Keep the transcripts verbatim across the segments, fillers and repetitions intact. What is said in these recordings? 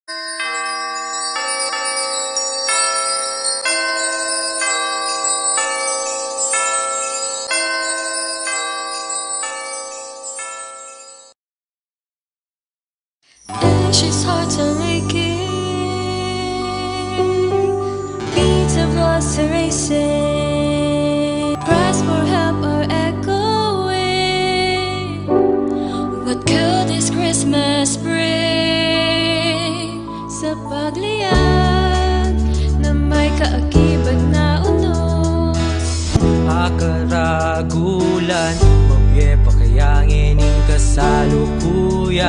Anxious hearts are aching, beats of loss are racing, cries for help are echoing. What could this Christmas bring? Sa paglian na may kaakibat na unos, a karagulan, mabie pa kaya ngening kasalukuyan?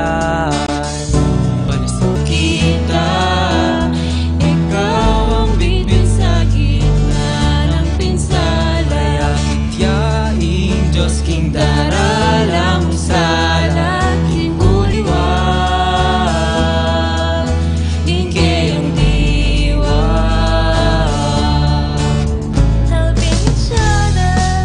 Panis kita, ikaw ang bituin sa gitna ng pinsala. Kaya ing Dios king daralang sala, king uliwa, ing keyang diwa. Helping each other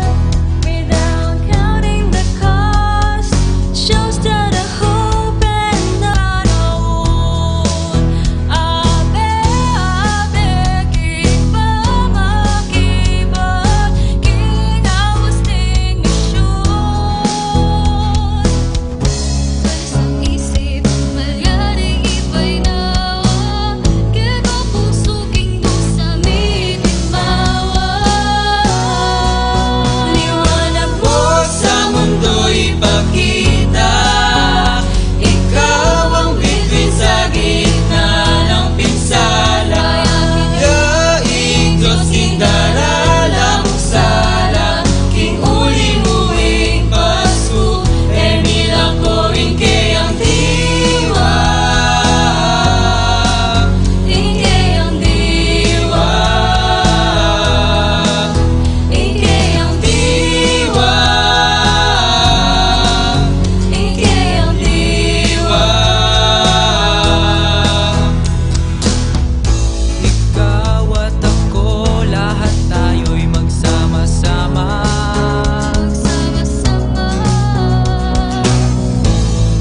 without counting the cost shows that a hope and not a wound. Abe, abe, king pamakibat, king aus ning misyun. Kalis ang isip, malyari ipainawa, keka pusu king dusa mitimawa. Liwanag mo sa mundo ipakita, ikaw ang bituin sa gitna ng pinsala. Kaya ing Dios king daralang sala, king uli mu ing Pasku, e milako ing keyang diwa, ing keyang diwa, ing keyang diwa, ing keyang diwa. Ikaw at ako, lahat tayo'y magsama-sama. Magsama-sama.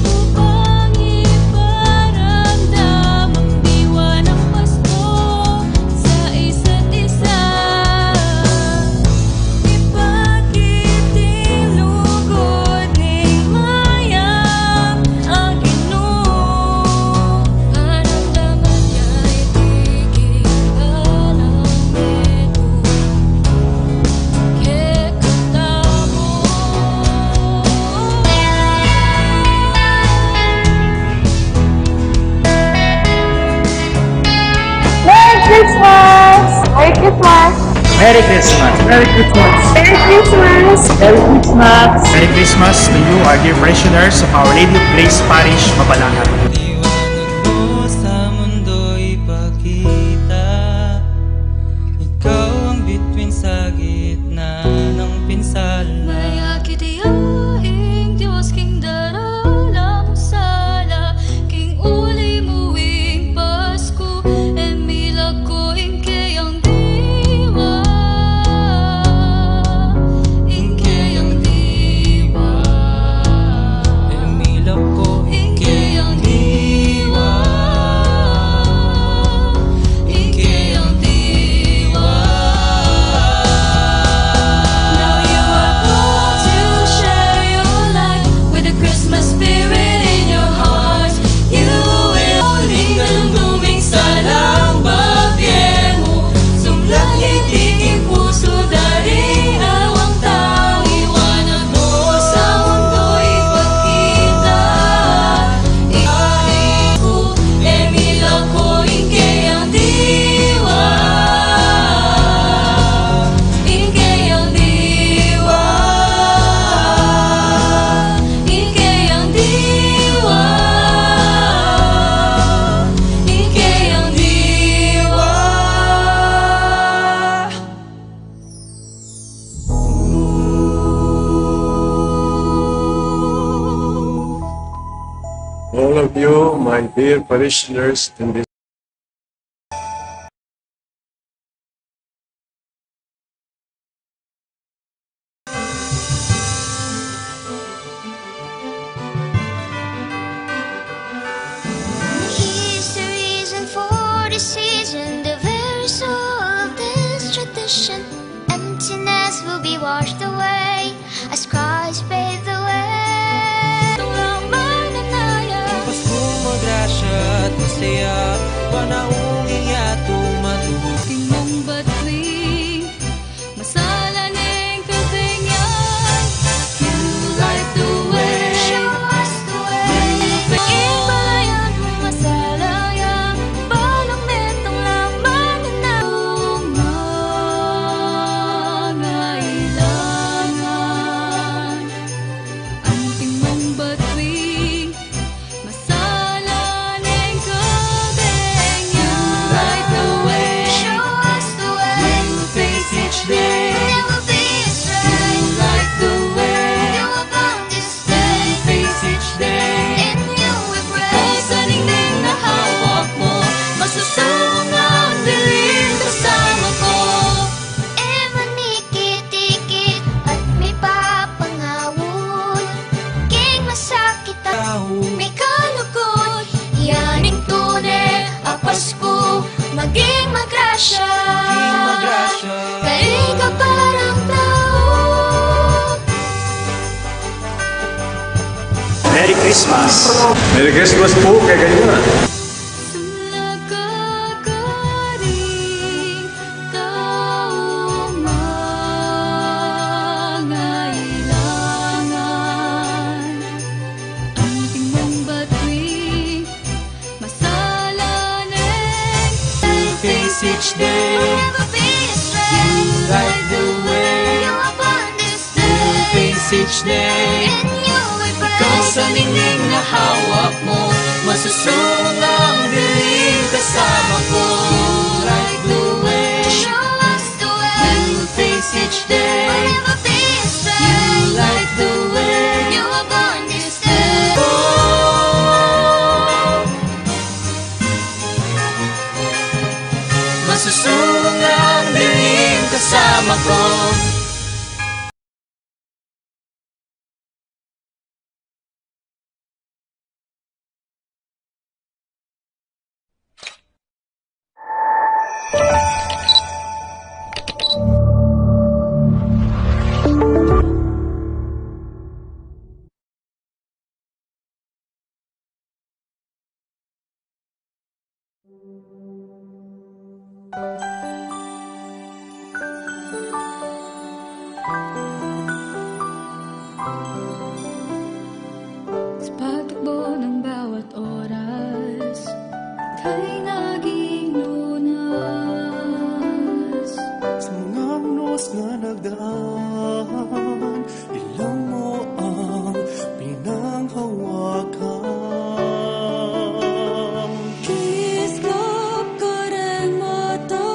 Upang iparamdam ang diwa ng Pasko sa isa't isa. Ipakit ing lugud ning mayap a Ginu. Paramdaman ya iti king balang metung kekatamu. Merry Christmas! Merry Christmas! Merry Christmas! Merry Christmas! Merry Christmas! Merry Christmas! Merry Christmas to you, our dear parishioners of Our Lady of Grace Parish, Mabalacat. Liwanag mo sa mundo ipakita, ikaw ang bituin sa gitna ng pinsala. Mayakit ya ing Dios king daralang sala, king uli mu ing Pasku, e milako ing keyang diwa, ing keyang diwa, e milako ing keyang diwa, ing keyang diwa. Now you are called to share your light with the Christmas spirit in your heart. You will only duming salang babiemu, sumlang iti king pusu da ring awang tau, liwanag mo sa mundo ipakita. Ikaw, e milako ing keyang diwa, ing keyang diwa, ing keyang diwa, ing keyang diwa. All of you, my dear parishioners in this History's Maging magrasya. Kay ika parang tau. Merry Christmas! Merry Christmas po kekayu. Sa nakakaring taong mangailangan, anting mong batuin, masalanan. We'll face each day. Forever be a friend. You light the way. You are born this day. We'll face each day. And you will bright. Ikaw sa ningning na hawak mo, masusung ang dilim kasama ko. You light the way. Show us the way. We'll face each day. Forever be a friend. You light the way. You are born this day. Oh. Masusung ang dilim kasama ko. Sa patakbo ng bawat oras, ika'y naging lunas. Sa mga unos na nagdaan, ilong mo ang pinanghawakan. Kislap ka rin mata,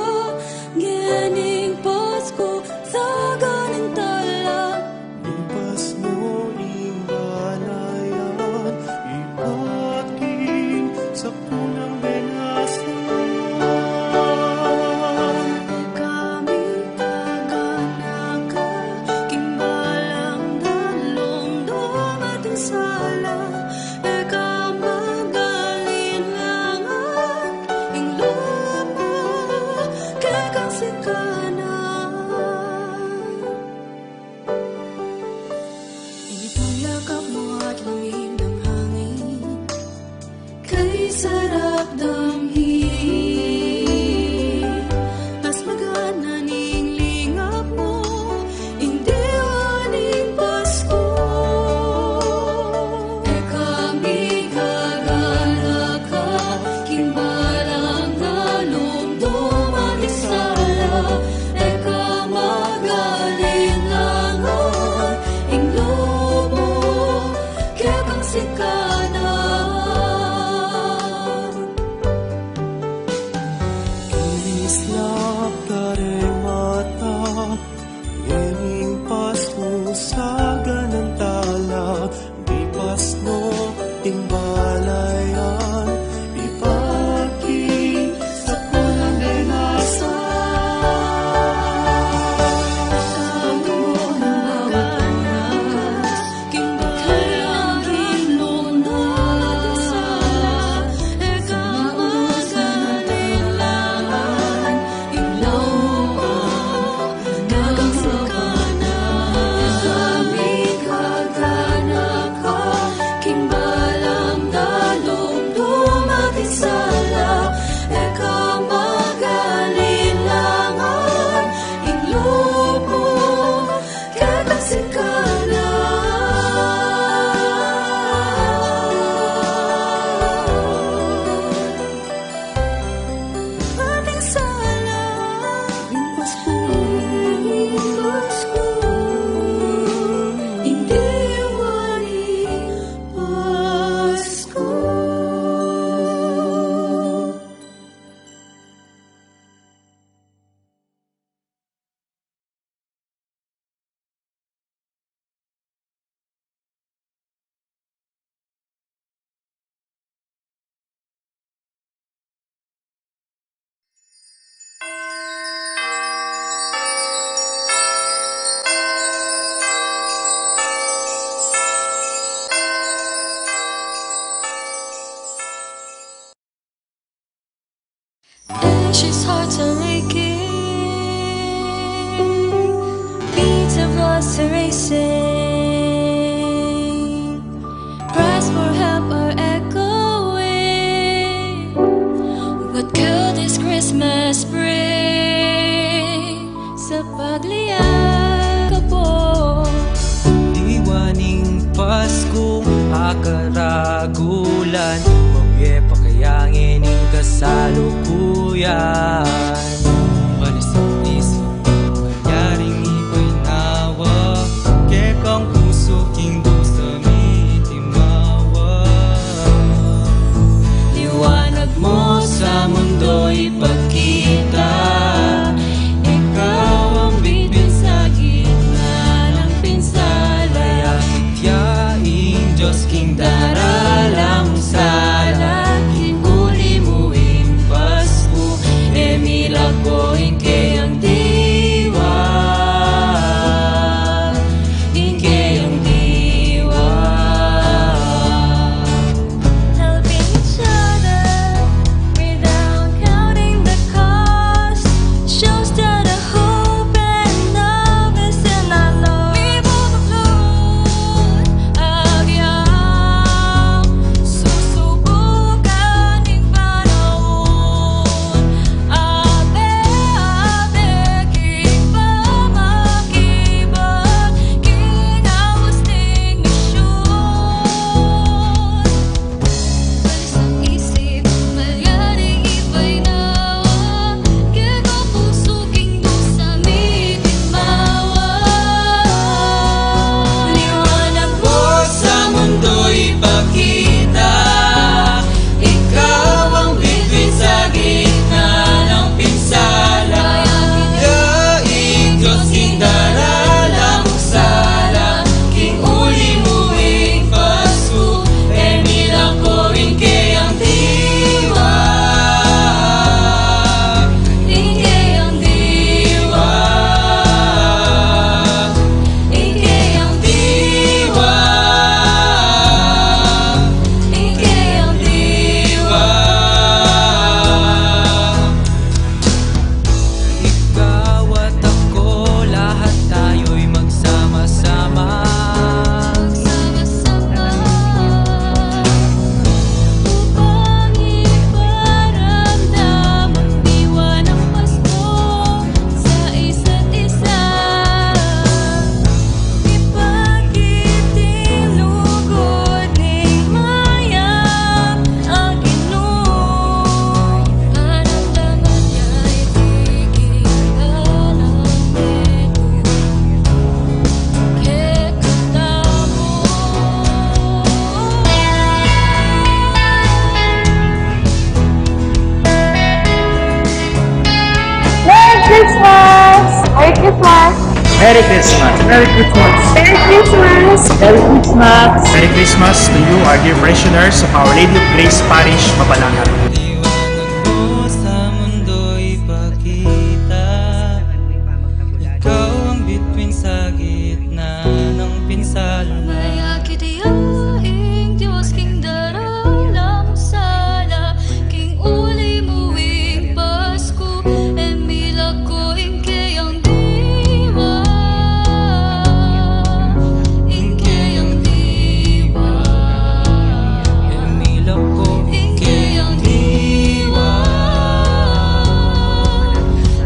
ngening Pasko, sa ganitang tala. Ning Pasko ing balayan, ibat king sapunang Velasco. Kami taganaka, king balang dalung dumating sala, e ka mag-alinlangan, ing loob mo, kekang sikanan. Init ng yakap mo at langis ng hangin, kay sarap damhin. Mas magana ning lingap mo, ing diwa ning Pasko. E ka migaganaka, king balang dalung dumating sala, e ka mag-alinlangan, ing loob mo, kekang sikanan. Kulan, mabie pa kaya ngening kasalukuyan. Balisang isip, manyaring ipainawa, kekang pusu king dusa mitimawa. Liwanag mu sa mundu ipakita, ikaw ang bituin sa gitna ng pinsala. Kaya ing Dios king daralang sala, king uli mu ing Pasku, e milako ing keyang diwa, ing keyang diwa. Helping each other without counting the cost shows that a hope and love is in our Lord. Agyang susubukan ning panaun, abe-abe king pamakibat, king aus ning misyun. Balisang isip, manyaring ipainawa, kekang pusu king dusa mitimawa. Liwanag mu sa mundu ipakita, ikaw ang bituin sa gitna ng pinsala. Kaya ing Dios king daralang sala, king uli mu ing Pasku, e milako ing keyang diwa, ing keyang diwa, ing keyang diwa, ing keyang diwa. Ikaw at ako, lahat tayo'y magsama-sama. Magsama-sama. Upang iparamdam ang diwa ng Pasko sa isa't isa. Ipakit ing lugud ning mayap a Ginu. Karamdaman niya'y tigil ka lang dito. Kekatamu. Merry Christmas! Merry Christmas! Merry Christmas! Merry Christmas! Merry Christmas! Merry Christmas! Merry Christmas to you, our dear parishioners of Our Lady of Grace Parish, Mabalacat. Liwanag mu sa mundo ipakita, ikaw ang bituin sa gitna ng pinsala. Mayakit ya ing Dios king daralang sala, king uli mu ing Pasku, e milako ing keyang diwa, ing keyang diwa, e milako ing keyang diwa,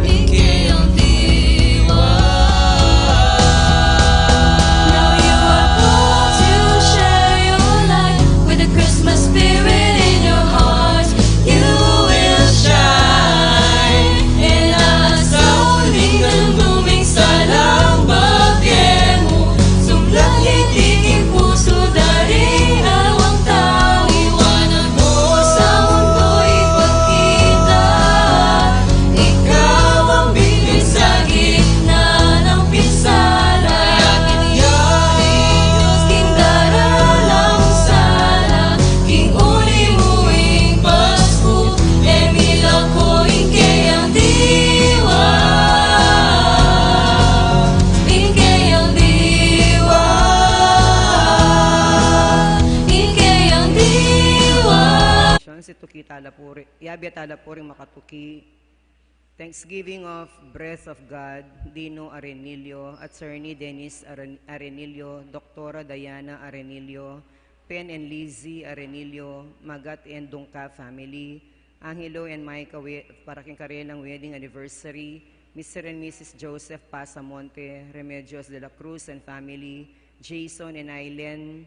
ing keyang diwa. Now you are called to share your light with the Christmas spirit in your heart. You will shine in the sun, ing ganduming salang bage mu. Sumlag ngiti king pusu da ring aruang tau, liwanag mu sa mundo ipakita. Ikaw ang bituin sa gitna ng pinsala. King daralang sala, king uli mu ing Pasku, e milako ing keyang diwa, ing keyang diwa, ing keyang diwa. Siya si Tuki Talapuri, Yabia Talapuri Makatuki. Thanksgiving of Breath of God, Dino Arenillo, Attorney Dennis Aren-, Arenillo, Doktora Diana Arenillo, Pen and Lizzie Arenillo, Magat and Dungca family, Angelo and Micah we-, para king karelang wedding anniversary, Mister and Missus Joseph Pasamonte, Remedios de la Cruz and family, Jason and Aileen,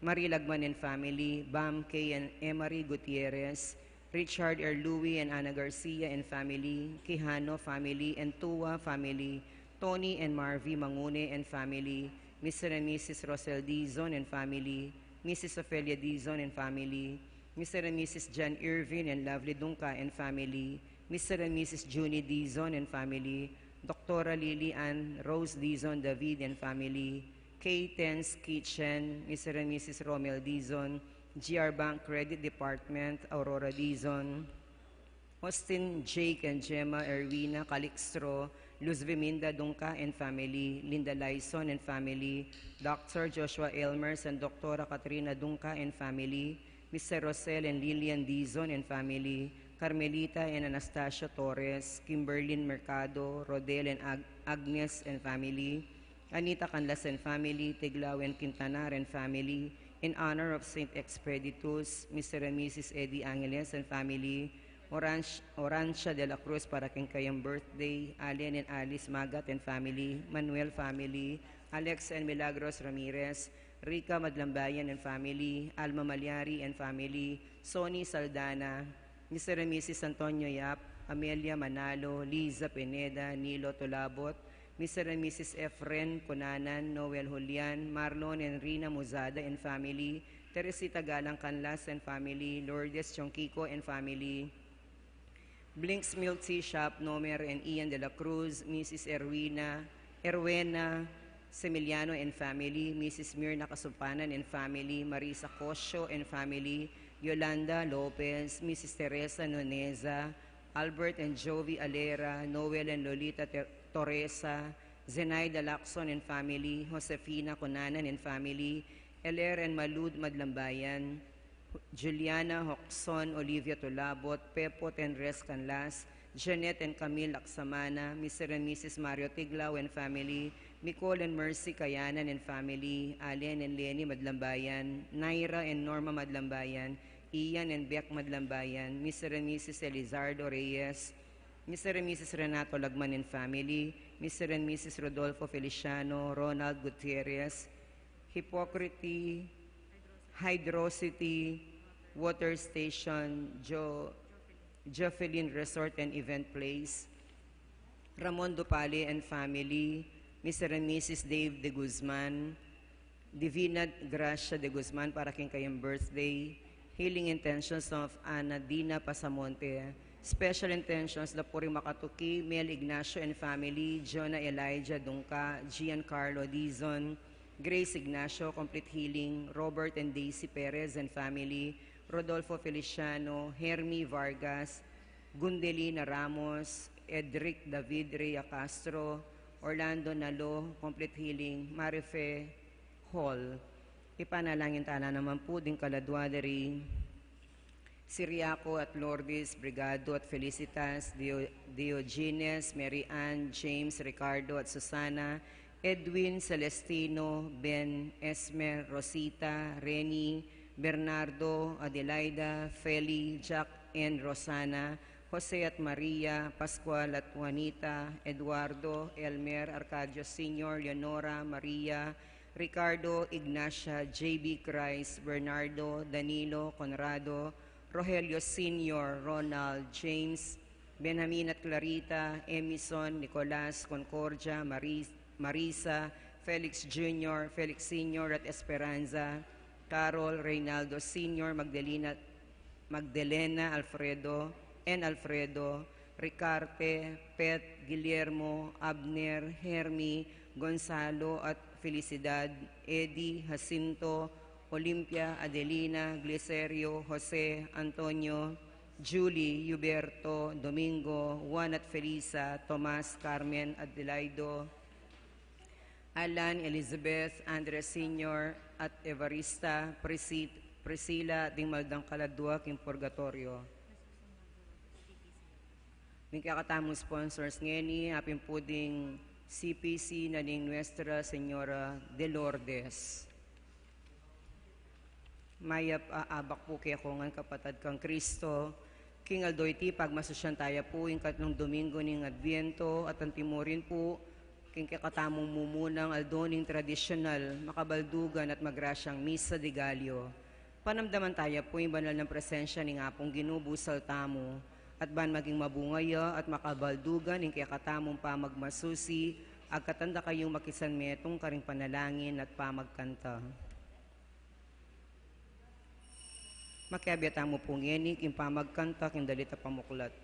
Marie Lagman and family, Bam Kay and Emery Gutierrez, Richard R. Louis and Ana Garcia and family, Quijano family and Tua family, Tony and Marvy Mangune and family, Mister and Missus Rosel Dizon and family, Missus Ofelia Dizon and family, Mister and Missus John Irvin and Lovely Dunca and family, Mister and Missus Junie Dizon and family, Doctora Lily Ann Rose Dizon David and family, Katen's Kitchen, Mister and Missus Romel Dizon, G R Bank Credit Department, Aurora Dizon, Austin, Jake and Gemma, Erwina, Calixtro, Luz Viminda Dunca and family, Linda Lyson and family, Doctor Joshua Elmers and Doctora Katrina Dunca and family, Mister Rosel and Lillian Dizon and family, Carmelita and Anastasia Torres, Kimberlyn Mercado, Rodel and Ag- Agnes and family, Anita Canlas and family, Tiglao and Quintanar and family, in honor of Saint Expeditus, Mister and Missus Eddie Angeles and family, Orange, Orancia de la Cruz para king kayang birthday, Allen and Alice Magat and family, Manuel family, Alex and Milagros Ramirez, Rica Madlambayan and family, Alma Malyari and family, Sonny Saldana, Mister and Missus Antonio Yap, Amelia Manalo, Liza Pineda, Nilo Tulabot, Mister and Missus Efren Cunanan, Noel Julian, Marlon and Rina Muzada and family, Teresita Galang Canlas and family, Lourdes Chongkiko and family, Blinks Milk Tea Shop, Nomer and Ian de la Cruz, Missus Erwina, Erwena Semiliano and family, Missus Mirna Kasumpanan and family, Marisa Cosio and family, Yolanda Lopez, Missus Teresa Nuneza, Albert and Jovi Alera, Noel and Lolita Ter- Torresa, Zenaida Lacson and family, Josefina Cunanan and family, Eler and Malud Madlambayan, Juliana Hoxon, Olivia Tulabot, Pepo Tenres Canlas, Janet and Camille Laksamana, Mister and Missus Mario Tiglao and family, Nicole and Mercy Kayanan and family, Allen and Lenny Madlambayan, Naira and Norma Madlambayan, Ian and Beck Madlambayan, Mister and Missus Elizardo Reyes, Mister and Missus Renato Lagman and family, Mister and Missus Rodolfo Feliciano, Ronald Gutierrez, Hippocrates, Hydrocity Water Station, Jo- Jofelin Resort and Event Place, Ramon Dupale and family, Mister and Missus Dave De Guzman, Divina Gracia De Guzman para king kayang birthday, healing intentions of Ana Dina Pasamonte, special intentions da Puri Makatuki, Mel Ignacio and family, Jonah Elijah Dungka, Giancarlo Dizon, Grace Ignacio, complete healing, Robert and Daisy Perez and family, Rodolfo Feliciano, Hermie Vargas, Gundelina Ramos, Edric David Rea Castro, Orlando Nalo, complete healing, Marife Hall. Ipanalangin tana naman pu ding kaladwa da ri Siriaco at Lourdes, Brigado at Felicitas, Dio- Diogenes, Mary Ann, James, Ricardo at Susana, Edwin, Celestino, Ben, Esmer, Rosita, Reni, Bernardo, Adelaida, Feli, Jack and Rosana, Jose at Maria, Pascual at Juanita, Eduardo, Elmer, Arcadio Senior, Leonora, Maria, Ricardo, Ignacia, J B Christ, Bernardo, Danilo, Conrado, Rogelio Senior, Ronald, James, Benjamin at Clarita, Emison, Nicolas, Concordia, Maris- Marisa, Felix Junior, Felix Senior at Esperanza, Carol, Reynaldo Senior, Magdalena, Magdalena, Alfredo, and Alfredo, Ricarte, Pet, Guillermo, Abner, Hermie, Gonzalo at Felicidad, Eddie, Jacinto, Olympia, Adelina, Glicerio, Jose, Antonio, Julie, Huberto, Domingo, Juan at Felisa, Tomas, Carmen, Adelaido, Alan, Elizabeth, Andres Senior at Evarista, Prisi- Priscilla, ding maldang kaladwa king purgatorio. Ding kekatamung sponsors ngeni, apin pu ding C P C na ning Nuestra Señora de Lourdes. Mayap a abak pu kekongan, kapatad kang Kristo, king aldo iti pagmasusyan taya pu ing katlung Domingo ning Adviento, at antimurin pu King kekatamung mumunang aldo ning tradisyonal, makabaldugan at magrasyang Misa de Gallo, panamdaman taya pu ing banal nang presensya ning Apung Ginu busal tamu, at ban maging mabunga ya at makabaldugan ing kekatamung pamagmasusi, agkatan da kayung makisanmetung karing panalangin at pamagkanta. Makiabe tamu pu ngeni king pamagkanta king dalit a pamuklat.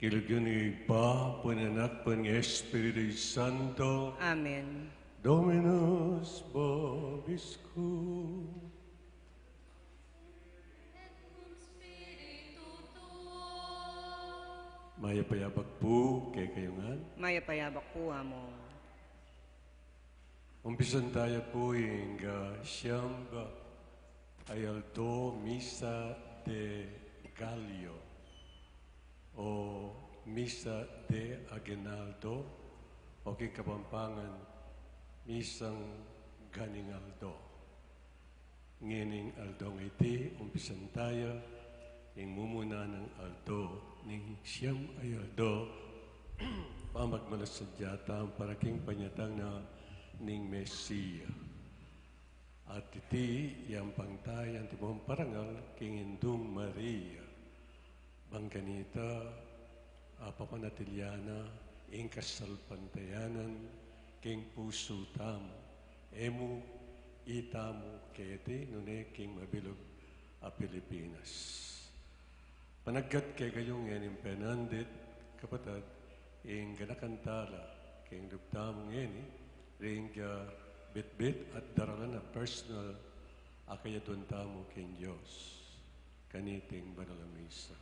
King lagyu ning Ibpa, ning Anak, ning Espiritu Santo. Amen. Dominus vobiscum. Mayap a abak pu kekayu ngan. Mayap a abak pu, Among. Umpisan taya pu ing, ah, siyam a aldo, Misa de Gallo o Misa de Aguinaldo o king Kapampangan, Misang Ganingaldo. Ngening aldong iti, umpisan taya ing mumuna nang aldo ning siyam a aldo, pamagmalasadya tamu para king panyatang na ning Mesia. At iti, yampang taya antimong parangal king Indung Maria. Bang kanita, a, papanatilian na ing kasalpantayanan king pusu tamu, e mu itamu keti nune king mabilug a Pilipinas. Panagkat kekayu ngening penandit, kapatad, ing ganakan tala king lub tamu ngeni, ring, a, bitbit at daralan a personal a kayadwan tamu king Dios kaniting banal a misa.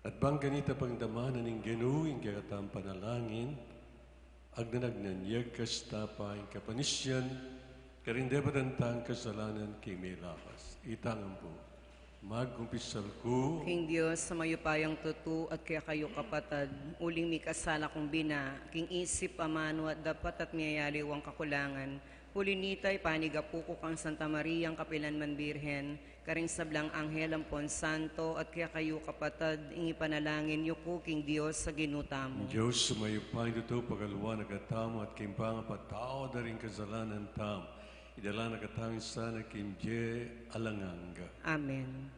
At bang kanita pangdamanan ning Ginu ing kekatamung panalangin, agnan-agnan ya kasta pa ing kapanisian, karing depatan tang kasalanan king milapas. Itang ampo. Magumpisal ku king Dios a mayupayang tutu at kekayu kapatad, uling mikasala kung bina, king isip, amanu at dapat at miyayaliwang kakulangan. Uli nita, ipanigapu ku kang Santa Mariang kapilanman Birhen, karing sablang anghel ampon santo, at kekayu kapatad, ing ipanalangin yu ku king Dios a Ginu tamu. Dios a mayupayang tutu, pakaluan na katamu at king pangapatawad da ring kasalanan tamu, idala na katamu sana king bie alang angga. Amen.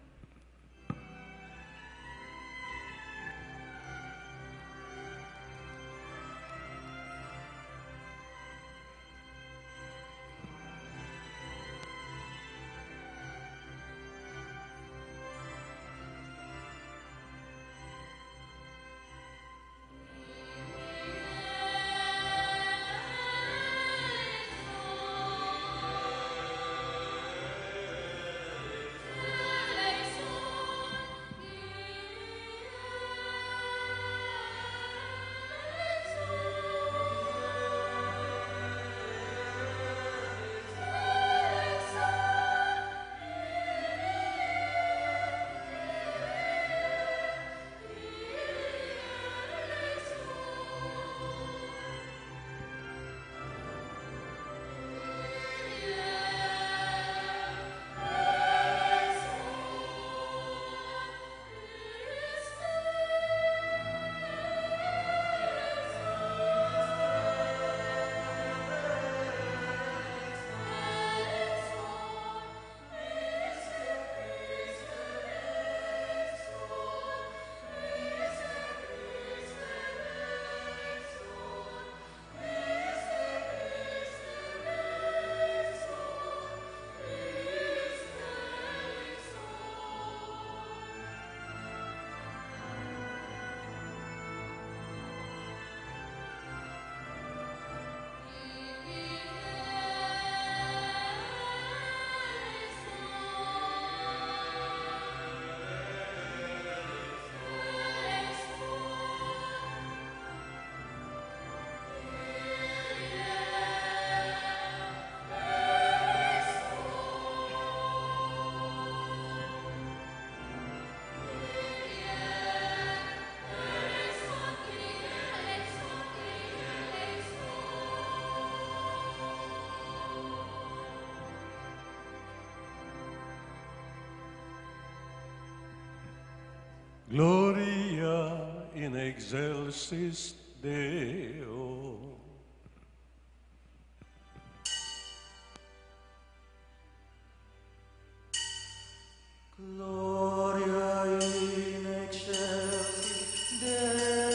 Gloria in excelsis Deo. Gloria in excelsis Deo.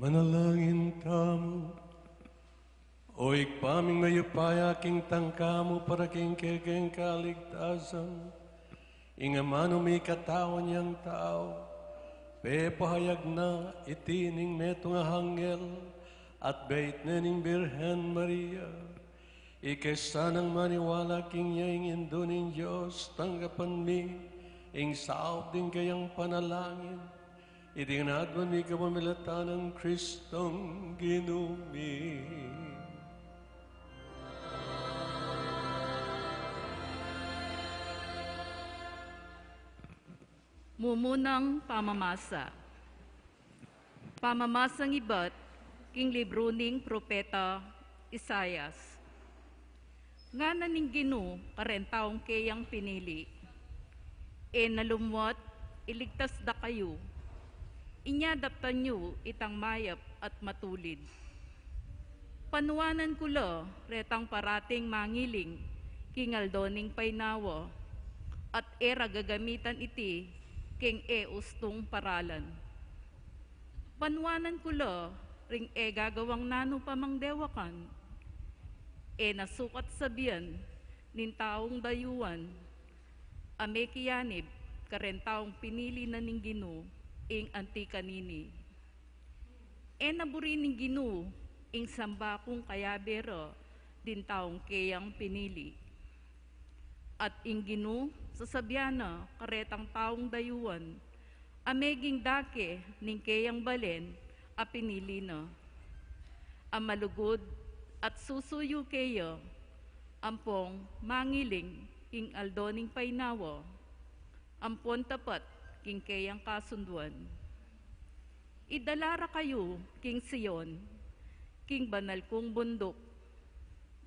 Manalangin tamu. O Ibpa ming mayupaya, king tangka mu para king kekeng kaligtasan, ing amanu mikatau nyang tau, pepahayag na iti ning metung a anghel at beit ne ning Birhen Maria. Ika sanang maniwala king ya ing Indu ning Dios, tanggapan mi ing saup ding kayang panalangin. Iti ngan aduan mi kapamilatan nang Kristong Ginu mi. Mumunang pamamasa. Pamamasang ibat king libru ning propeta Isaias. Ngana ning Ginu kareng taung keyang pinili, e na lumwat, iligtas da kayu. Inya daptan yu itang mayap at matulid. Panuanan ku la retang parating mangiling king aldo ning painawa, at e ra gagamitan iti king e ustung paralan. Panuanan ku la ring e gagawang nanu pamang dewakan, e na sukat sabian ning taung dayuan, a mekianib kareng taung pinili na ning Ginu ing anti kanini. E na buri ning Ginu ing samba kung kayabe ra ding taung keyang pinili. At ing Ginu sasabian na karetang taung dayuan, a meging dake ning keyang balen a pinili na, a malugud at susuyu keya, ampong mangiling king aldo ning painawa, ampon tapat king keyang kasunduan. Idala ra kayu king Sion, king banal kung bunduk,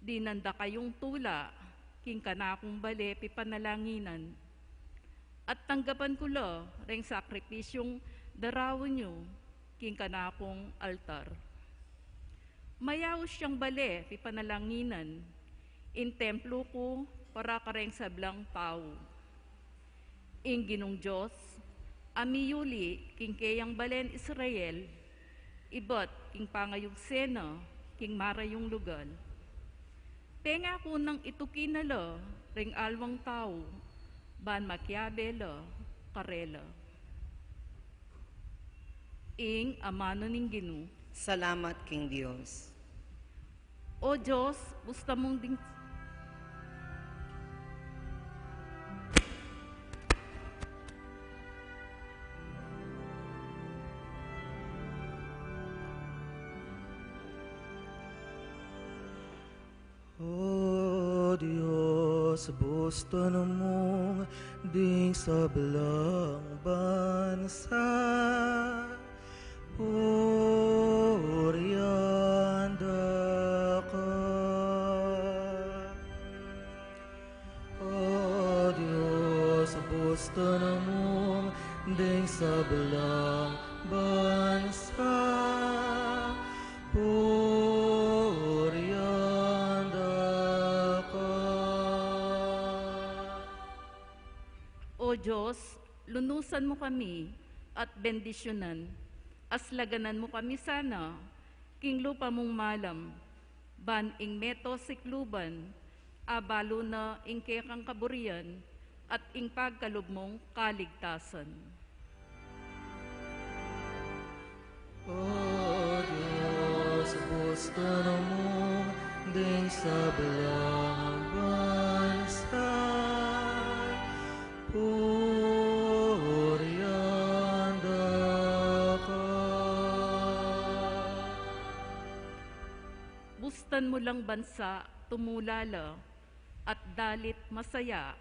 dinan da kayung tula king kanakung bale pipanalanginan, at tanggapan ku la reng sakripisyung daraun yu king kanakung altar. Mayaus yang bale pipanalanginan, ing templu ku para kareng sablang tau. Ing Ginung Dios a miyuli king keyang balen Israel, ibat king pangayugse na king marayung lugal. Pengaku nang ituki na la ring alwang tau, ban makiabe la karela. Ing amanu ning Ginu. Salamat king Dios. O Dios, busta mung ding O Dios, bustan mung ding sablang bansa, purian da ka. O Dios, bustan mung ding sablang bansa, purian da ka. O Dios, lunusan mu kami at bendisyunan, aslaganan mu kami sana king lupa mung malam, ban ing meto sikluban, abalu na ing kekang kaburian at ing pagkalub mung kaligtasan. O Dios, bustan mung ding sablang bansa, purian da ka. Bustan mu lang bansa tumula la, at dalit masaya,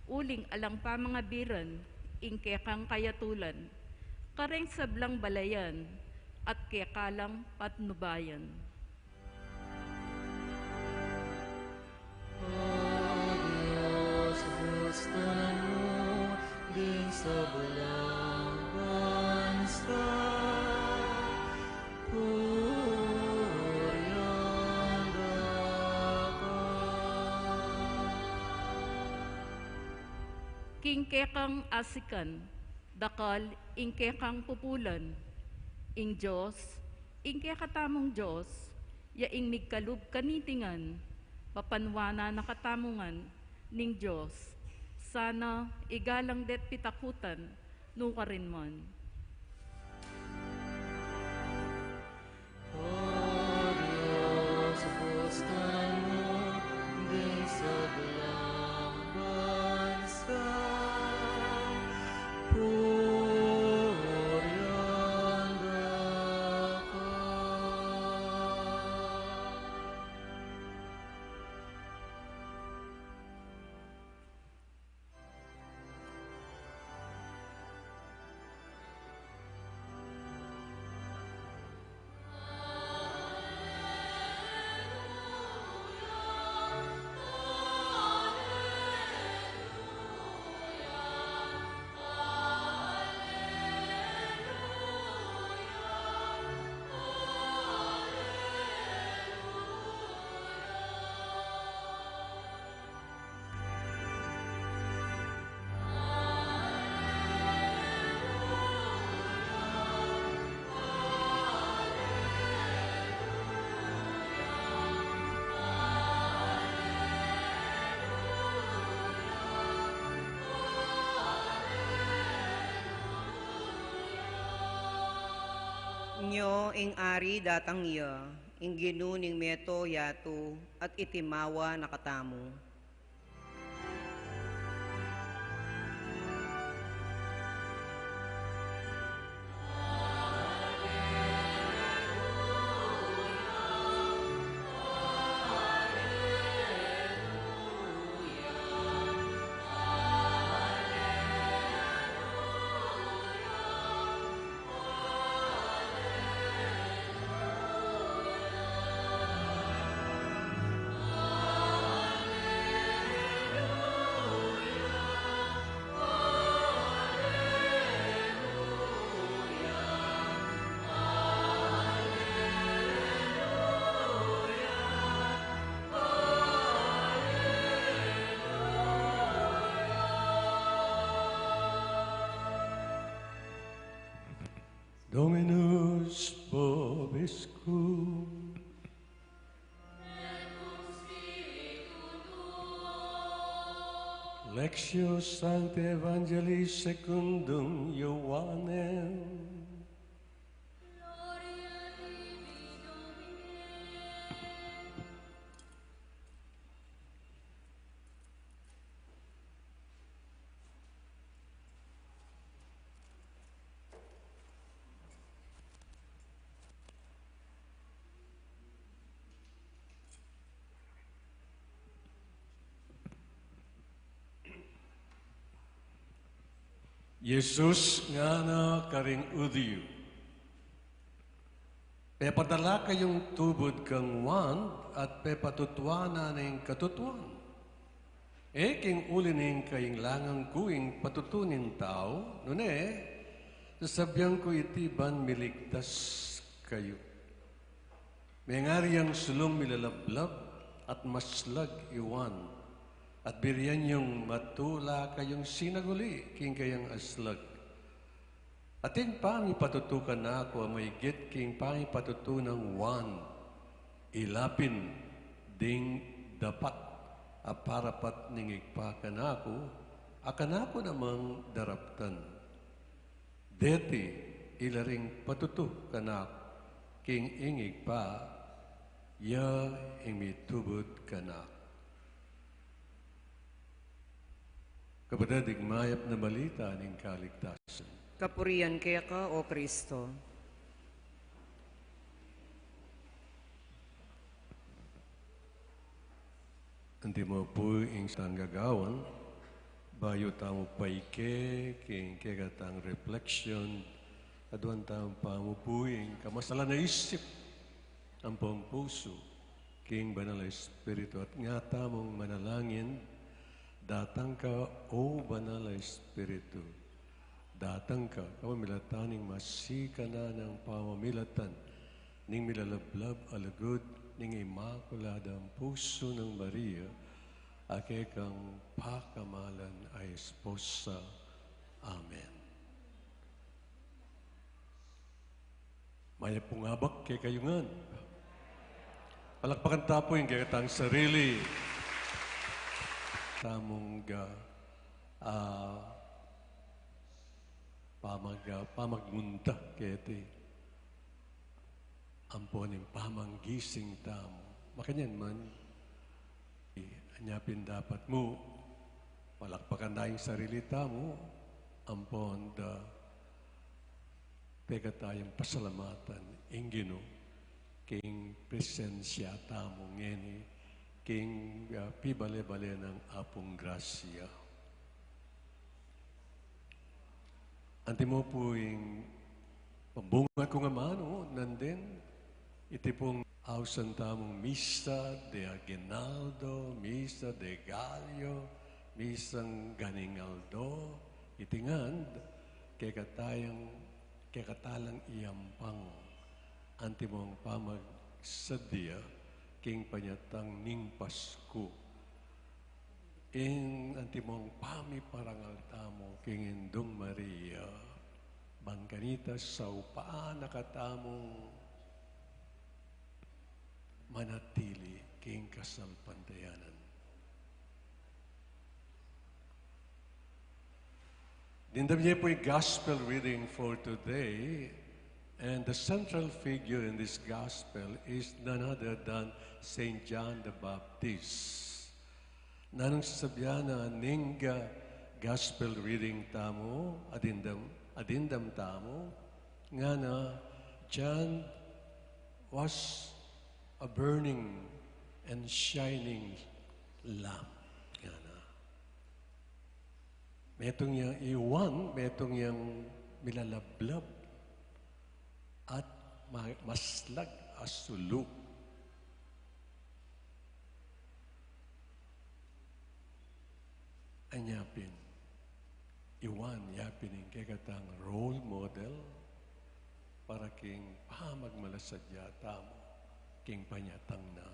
uling alang pamangabiran ing kekang kayatulan, kareng sablang balayan at keka lang patnubayan. O Dios, bustan mu ding sablang bansa, purian da ka. King kekang asikan, dakal ing kekang pupulan, ing Dios Ing kekatamung Dios, ya ing migkalub kaniti ngan, papanuanan na katamu ngan ning Dios. Sana igalang de't pitakutan, nukarin man. O Dios, buksan mu ding sablang bansa, purian da ka. Nyo ing Ari datang ya, ing Ginu ning meto yatu, at itimawa na katamu. Dominus vobiscum. Lectio Sancti Evangelii secundum Ioannem. Jesus ngana karing Judio, pepadala kayung tubud kang Juan at pepatutuanan na ing katutuan. E king uli ning kainglangan ku ing patutu ning tau, nune, sasabian ku iti ban miligtas kayu. Mengari yang sulung milalablab at maslag i Juan, at birian yung matula kayung sinaguli king kayang aslag. Atin pamipatutu kanaku a maigit king pamipatutu nang Juan, ilapin ding dapat a parapat ning Ibpa kanaku, a kanaku namang daraptan. Deti ila ring patutu kanaku king ing Ibpa, ya ing mitubud kanaku. Kapatad, ing mayap na balita ning kaligtasan. Kapurian keka, O Kristo. Antimo pu ing satang gagawan, bayu tamu paike king kekatang reflection, aduan tamu pamupu ing kamasalan a isip ampong pusu king Banal a Espiritu, at nga tamung manalangin, datang ka, O Banal a Espiritu, datang ka, kapamilatan ning masikan a pamamilatan ning milalablab a lugud ning Imakuladang Pusu nang Maria, a kekang pakamalan a esposa. Amen. Mayap pung abak kekayu ngan. Palakpakan ta pu ing kekatang sarili. Tamung, ah, ah, pamag-, ah, pamagmunta keti ampon ing pamanggising tamu. Makanyan man, anya pin dapat mu palakpakan da ing sarili tamu ampon da teka tayang pasalamatan ing Ginu king presensya tamu ngeni, king, ah, pibale-bale nang Apung grasya. Antimo pu ing pambungad kung amanu, nandin, iti pung ausan tamung misa de aguinaldo, misa de gallo, misang ganing aldo, iti ngan, kekatayang, kekatalang iyampang, antimong pamagsadya, king panyatang ning Pasku. Ing antimong pamiparangal tamu king Indung Maria, ban kanita saupaan na katamung manatili king kasalpantayanan. Dimdam ye pu ing gospel reading for today, and the central figure in this gospel is none other than Saint John the Baptist. Nanung sasabyan na ning, ah, gospel reading tamu, adindam, adindam tamu, ngana, John was a burning and shining lamp. Ngana. Metung yang i Juan, metung yang milalablab at ma-, maslag a sulu. Anya pin, i Juan, ya pin ing kekatang role model para king pamagmalasadya tamu king panyatang na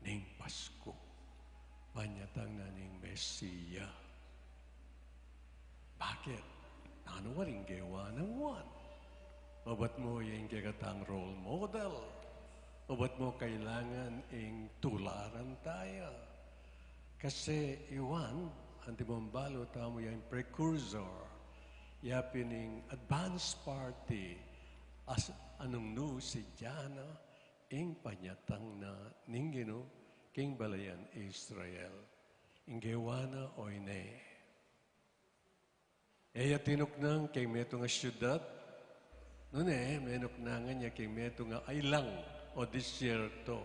ning Pasku, panyatang na ning Mesia. Bakit? Nanu karing gewa nang Juan? Obat mo ya ing kekatang role model? Obat mo kailangan ing tularan taya? Kasi i Juan, antimong balu tamu ya ing precursor, ya pin ing advance party, as-, anung nu si John, ing panyatang na ning Ginu king balayan Israel. Ing gewa na o ini. E ya tinuknang king metung a syudad, nune, menuknangan ya king metung a ailang o disyerto,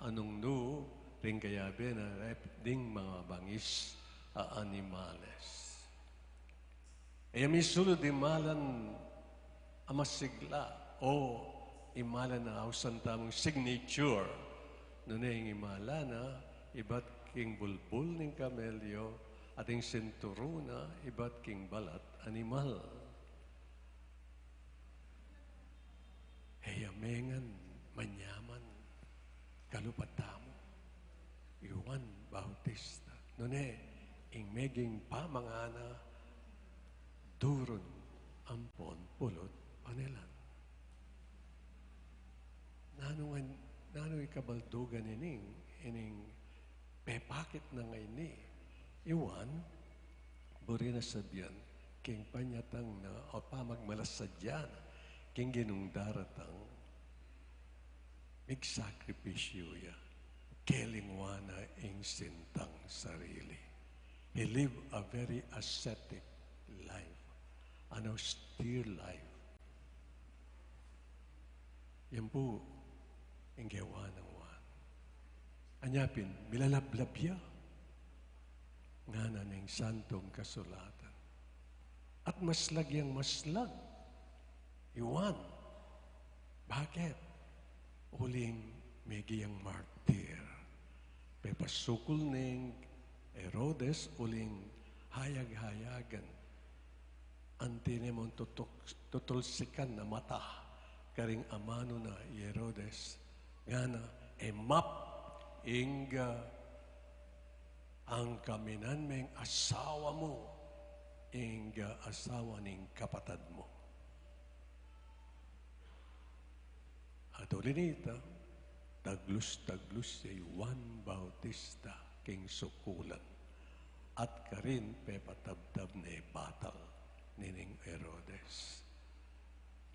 anung nu ring kayabe na rep ding mabangis a animales. E ya misulud ing malan a masigla o ing malan a ausan tamung signature, nune ing malan na ibat king bulbul ning kamelyo, at ing sinturun na ibat king balat animal. E ya mengan manyaman kalupad tamu, i Juan Bautista. Nune, ing meging pamangana, durun ampon pulut panelan. Nanu ngan, nanu ing kabaldugan ining, ining pepakit na ngeni i Juan? Buri na sabian, king panyatang na o pamagmalasadya na king Ginung daratang, migsakripisyu ya, kelingwan na ing sintang sarili. He lived a very ascetic life, an austere life. Yan pu ing gewa nang Juan. Anya pin, milalablab ya, ngana ning Santong Kasulatan. At maslag yang maslag i Juan. Bakit? Uling megi yang martir. Pepasukul ning Herodes uling hayag-hayagan, anti ne mung tutuk-, tutulsikan a mata karing amanu na i Herodes, ngana, e map ing angkaminan meng asawa mu, ing asawa ning kapatad mu. At uli nita, taglus-taglus ya i Juan Bautista king sukulan, at karin pepatabtab ne batal nining Herodes.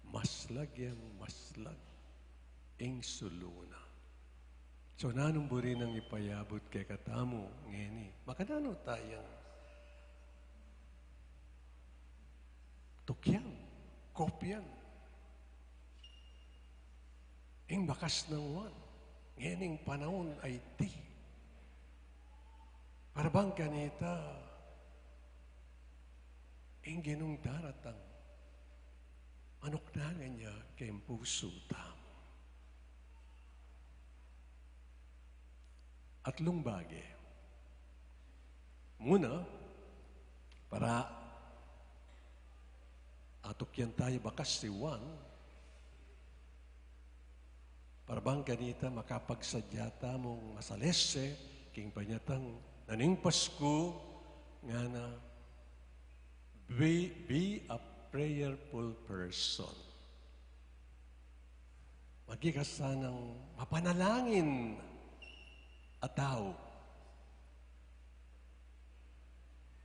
Maslag yang maslag ing sulu na. So, nanung buri nang ipayabut kekatamu ngeni? Makananu tayang tukyan, kopyan ing bakas nang Juan ngening panaun a iti? Para bang kanita, ing Ginung daratang, manuknangan ya king pusu tamu. Atlung bage. Muna, para atukyan taya bakas i Juan, para bang kanita makapagsadya tamung masalese king panyatang na ning Pasku, ngana, be, be a prayerful person. Maging ka sanang mapanalangin a tau.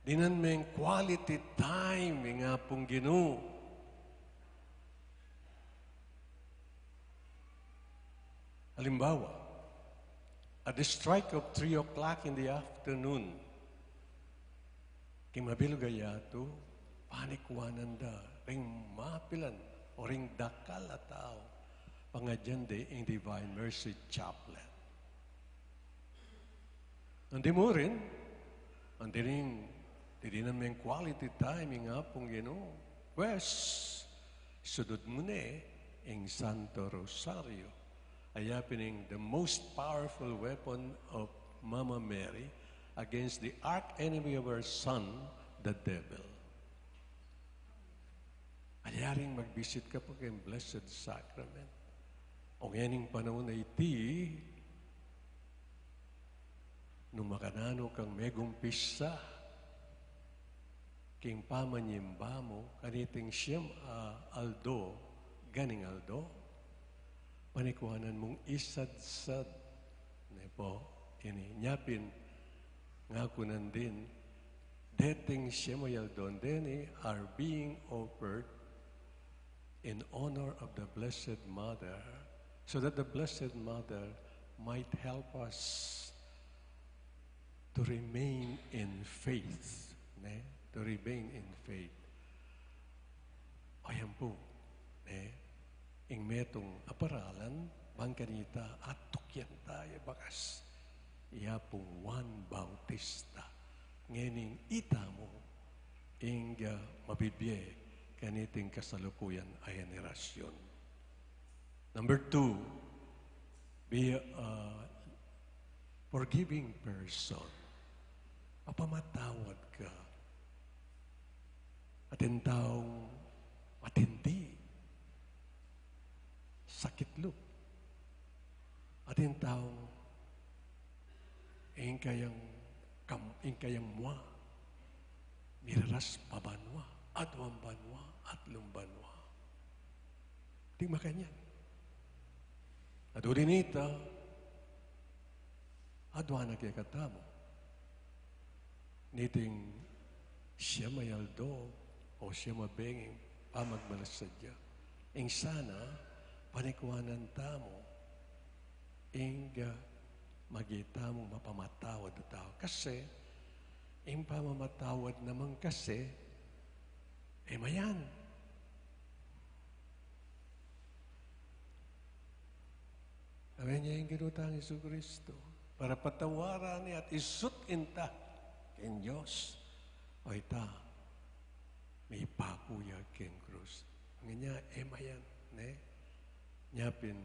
Dinan meng quality time ing Apung Ginu. Halimbawa, at the strike of three o'clock in the afternoon, king mabilug a yatu, panikwanan da ring mapilan o ring dakal a tau, pangadyan de ing Divine Mercy Chaplet. Nung di mu rin, nung di rin, didinan meng quality time ing Apung Ginu, pwes, sudud mu ne ing Santo Rosario. Aya pin ing the most powerful weapon of Mama Mary against the arch enemy of her son, the devil. Alyaring magbisit ka pa king Blessed Sacrament. O ngening panaun a iti, nung makananu kang megumpisa king pamanyimba mu kaniting siem a aldo, ganing aldo, panikwanan mung isadsad ne pu ini. Nya pin, ngaku nandin, deting siem a aldon deni are being offered in honor of the Blessed Mother, so that the Blessed Mother might help us to remain in faith, ne? To remain in faith. O yan pu, ne? Ing metung a paralan, bang kanita atukyan taya bakas i Apung Juan Bautista. Ngening itamu ing, ah, mabibie kaniting kasalukuyan a henerasyon. Number two, be a forgiving person. Mapamatawad ka. Atin taung matindi, sakit lub. Atin taung ing kayang kam-, ing kayang mua, miraras pa banua, aduang banua, atlung banua. Ding makanyan. At uli nita, aduan na kekatamu niting siem a aldo o siem a benging pamagmalasad ya. Ing sana, panikwanan tamu ing, ah, maging tamung mapamatawad a tau. Kasi, ing pamamatawad naman kasi, e mayan. Amen ya ing Ginu tang Jesucristo. Para patawaran ne at isut inta king Dios. O ita, mipaku ya king krus. Ngana, e mayan, ne? Nya pin,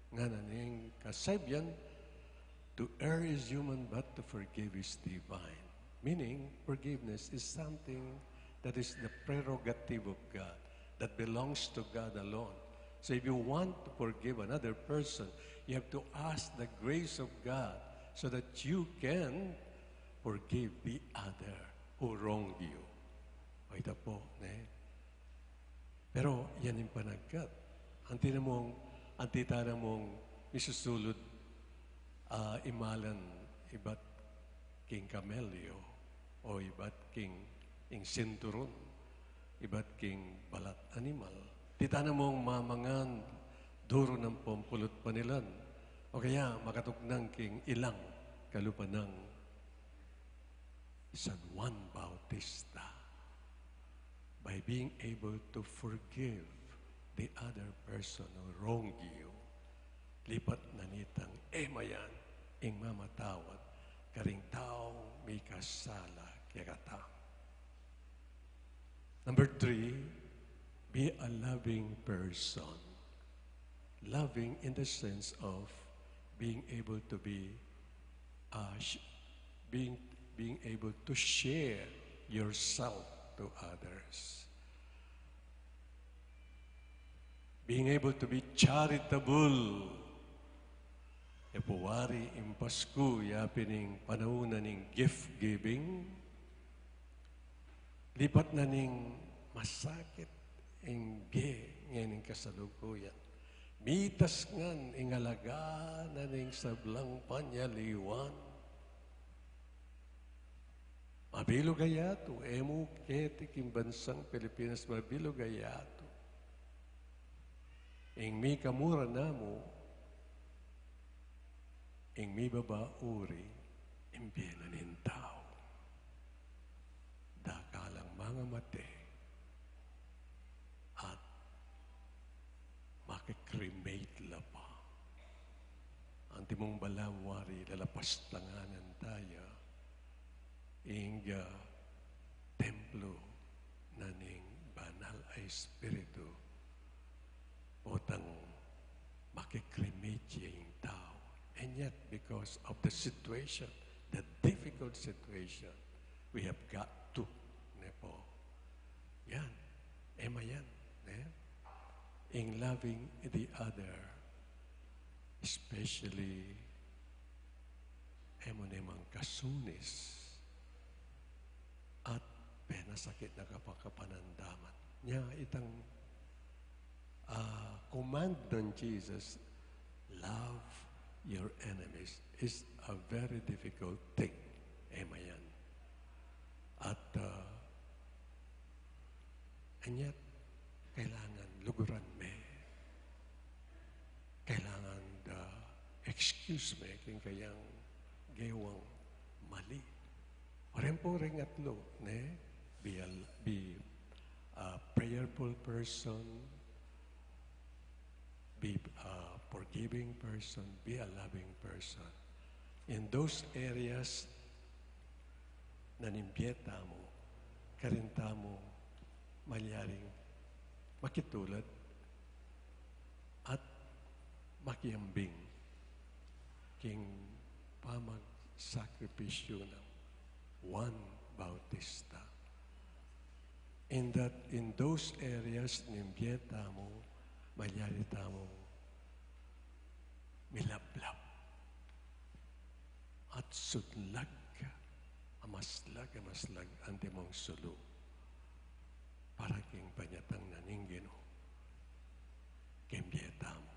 ngana ning kasebyan, to err is human, but to forgive is divine. Meaning, forgiveness is something that is the prerogative of God, that belongs to God alone. So if you want to forgive another person, you have to ask the grace of God so that you can forgive the other who wronged you. O ita pu, ne? Pero yan ing panagkat. Anti na mung Anti tana mung misusulud a imalan ibat king kamelyo, o ibat king ing sinturon, ibat king balat animal. Di tana mung mamangan duru nang pampulut panilan, o kaya makatugnang king ilang kalupa nang San Juan Bautista, by being able to forgive the other person who wronged you, lipat na nitang e mayan ing mamatawad karing taung mikasala kekata. Number three, be a loving person. Loving in the sense of being able to be, uh, sh-, being, being able to share yourself to others. Being able to be charitable. E pu wari ing Pasku, ya pin ing panaun na ning gift giving. Lipat na ning masakit ing bie ngening kasalukuyan. Mitas ngan ing alaga na ning sablang panyaliwan. Mabilug a yatu, e mu keti king bansang Pilipinas, mabilug a yatu. Ing mikamura namu, ing mibaba uri, ing bie na ning tau. Dakalang mangamate at maki-cremate la pa. Antimong balamu wari lalapastanganan taya ing, ah, templo na ning Banal a Espiritu, potang maki-cremate ya ing tau. And yet, because of the situation, the difficult situation, we have got to, ne pu. Yan. E mayan, ne? In loving the other, especially e mu ne mang kasunis at penasakit na kapakapanandaman. Nya itang, ah, command nang Jesus, "Love your enemies," is a very difficult thing. E mayan. At, ah, and yet, kailangan luguran me. Kailangan da excuse me king kayang gewang mali. Reng pu ring atlu, ne? Be a, be a prayerful person, be a forgiving person, be a loving person. In those areas, na ning bie tamu, karin tamu malyaring makitulad at makiambing king pamagsakripisyu nang Juan Bautista. In that, in those areas, ning bie tamu, malyari tamu milablab at sunlag, amaslag, amaslag, antimong sulu para king panyatang na ning Ginu king bie tamu.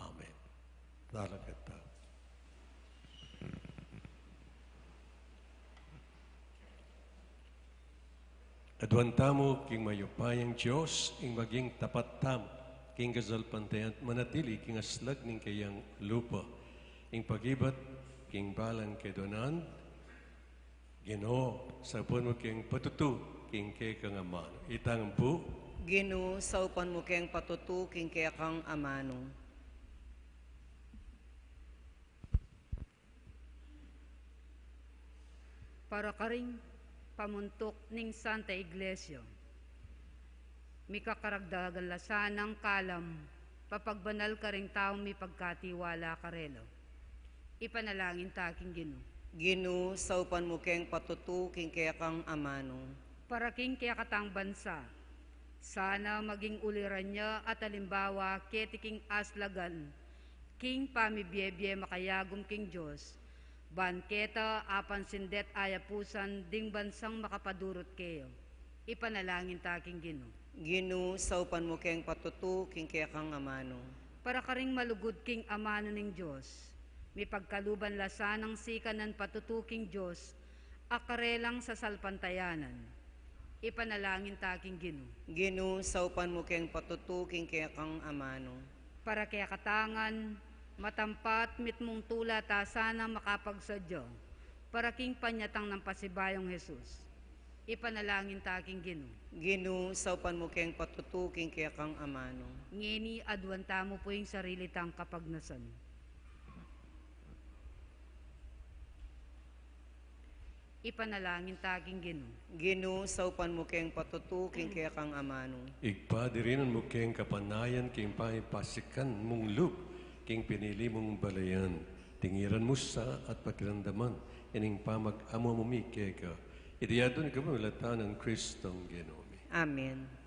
Amen. Talakad tamu. Aduan tamu king mayupayang Dios, ing maging tapat tamu king kasalpantayanan at manatili king aslag ning kayang lupa, ing pagibat king balang keduanan. Ginu, saupan mu keng patutu king kekang amanu. Itang pu. Ginu, saupan mu keng patutu king kekang amanu. Para karing pamuntuk ning Santa Iglesia, mikakaragdagan la sanang kalam, papagbanal karing taung mipagkatiwala karela. Ipanalangin ta king Ginu. Ginu, saupan mu keng patutu king kekang amanu. Para king kekatang bansa, sana maging uliran ya at alimbawa keti king aslagan king pamibie-bie makayagum king Dios, ban keta apansin de't ayapusan ding bansang makapadurut keya. Ipanalangin ta king Ginu. Ginu, saupan mu keng patutu king kekang amanu. Para karing malugud king amanu ning Dios, mipagkaluban la sanang sikanan patutu king Dios, a karelang sasalpantayanan. Ipanalangin ta king Ginu. Ginu, saupan mu keng patutu king kekang amanu. Para kekatang ngan, matampat mitmung tula ta sanang makapagsadya para king panyatang nang pasibayung Jesus. Ipanalangin ta king Ginu. Ginu, saupan mu keng patutu king kekang amanu. Ngeni, aduan tamu pu ing sarili tang kapagnasan. Ipanalangin ta king Ginu. Ginu, saupan mu keng patutu king kekang amanu. Ibpa, dirinan mu keng kapanayan king paipasikan mung lub king pinili mung balayan. Tingiran mu sa at pakiramdaman ining pamag-amu-amu mi keka. Iti aduan mi kapamilatan nang Kristong Ginu mi. Amen.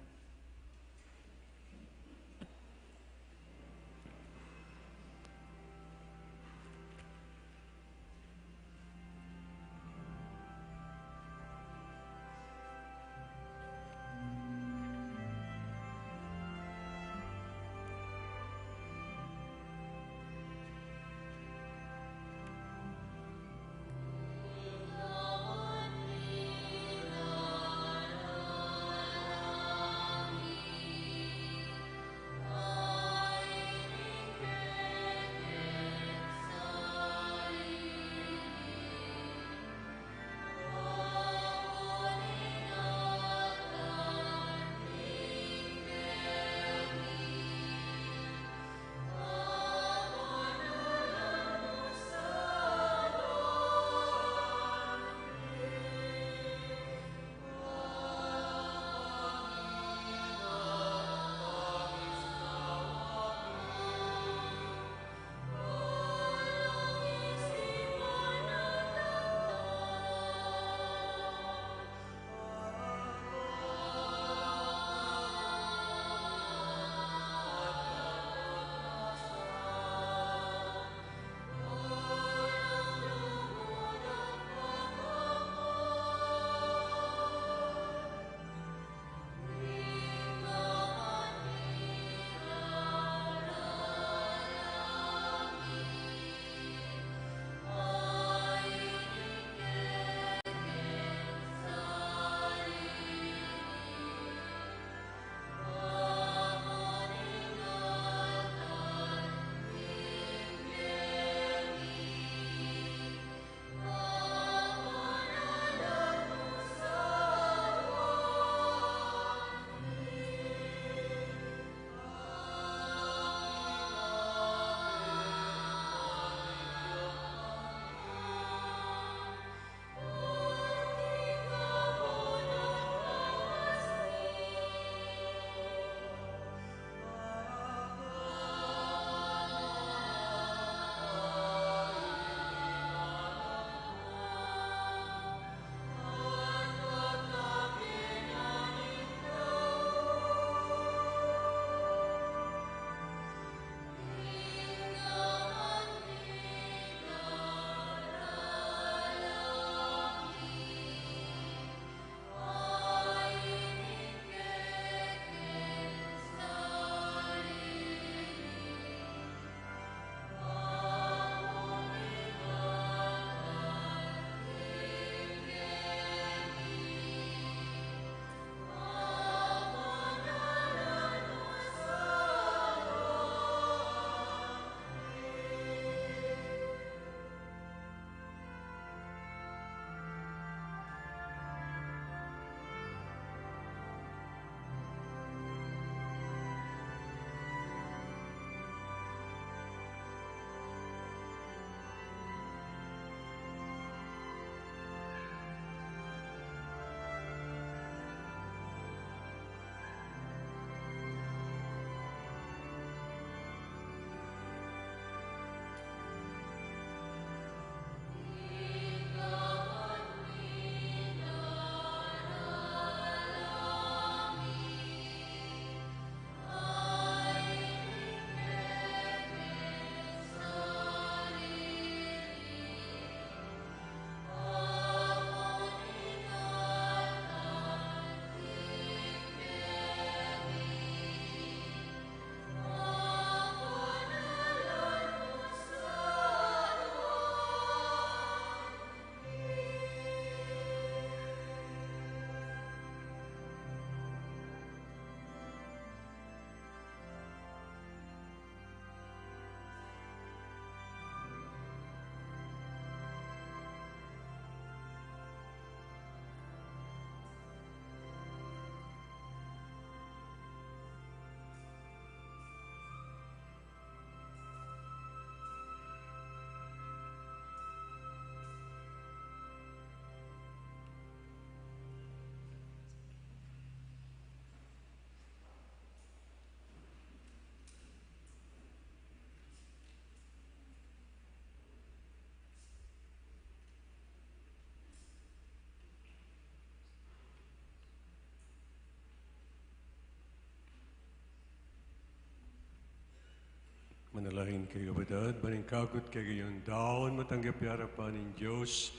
Manalangin kayu, kapatad, ban ing kagut kekayu daun matanggap ya king arapan ning Dios,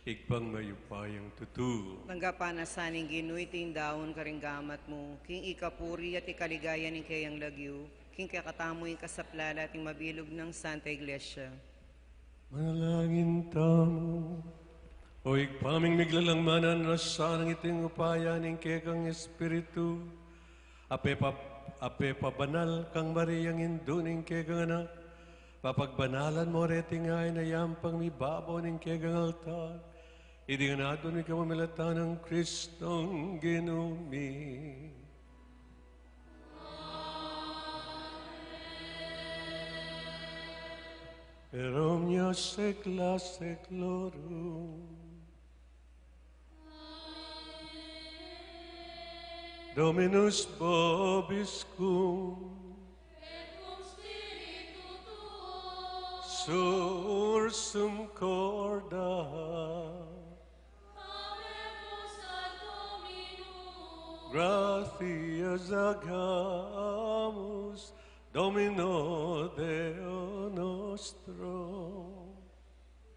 Ibpang mayupayang tutu. Tanggapan na sa ning Ginu iting daun karing gamat mu, king ikapuri at ikaligayan ning keyang lagyu, king kekatamu ing kasaplalan at ing mabilug nang Santa Iglesia. Manalangin tamu. O Ibpa ming miglalang, mananu na sanang iting upaya ning kekang Espiritu, a pepa-, a pepabanal kang Mariang indu ning kekang Anak, papagbanalan mo reting ain a yampang mibabaw ning kekang altar. Iti ngan aduan mi kapamilatan nang Kristong Ginu mi. Amen. Omnia secla seclorum. Dominus vobiscum. Et cum spiritu tuo. Sursum corda. Habemus ad Dominum. Gratias agamus Domino Deo nostro.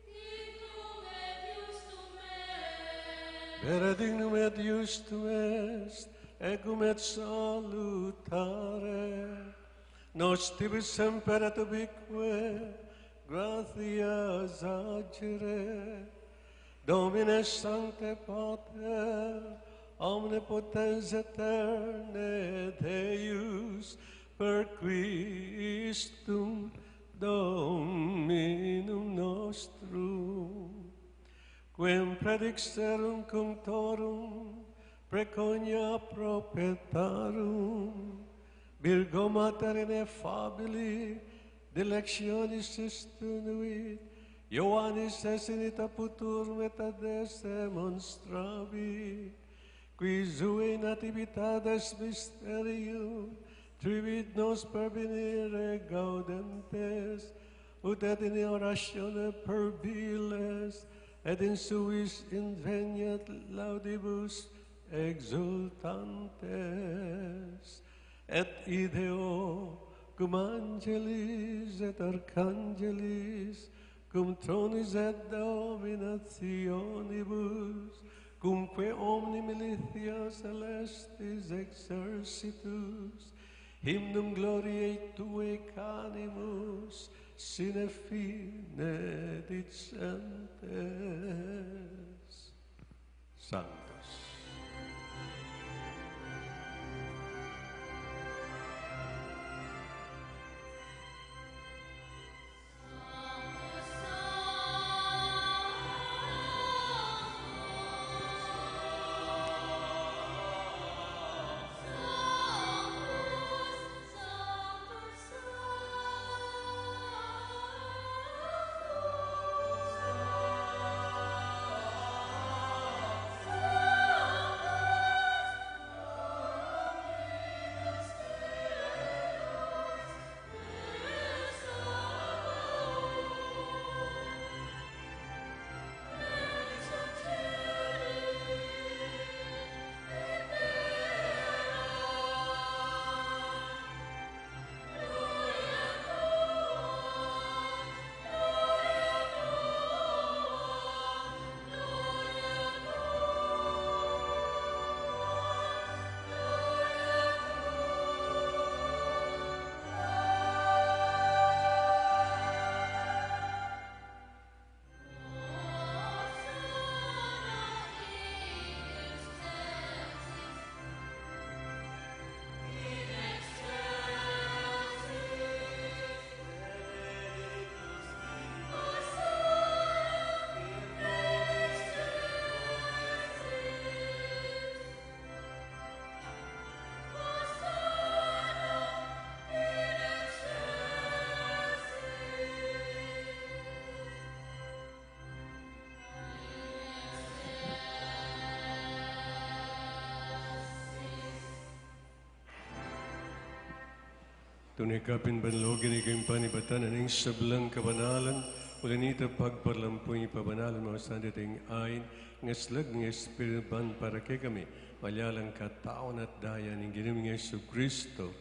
Dignum et iustum est. Vera dignum et iustum est, et cum et salutare. Nos tibi semper et ubique gratias agere. Domine sancte Pater, omnipotens aeternae Deus, per Christum Dominum nostrum, quem praedixerunt cunctorum praeconia prophetarum, Virgo Mater ineffabili, dilectionis istunuit, Ioannis ex nihilo futurum et ad esse demonstrabit, qui sua nativitatis mysterium tribuit nos pervenire gaudentes, ut et in oratione per viles et in suis inveniat laudibus exsultantes. Et ideo cum angelis et archangelis, cum tronis et dominationibus, cumque omni militia celestis exercitus, hymnum gloriae tuae canimus sine fine dicentes. Sanctus. Tune kapin banal, o Ginu, ing panibatan ning sablang kabanalan, uli na nita pagpalampu ing pabanalan mu santing ain, ngaslag ning Espiritu ban para kekami, malyalang katawan at daya ning Ginu ming Jesucristo.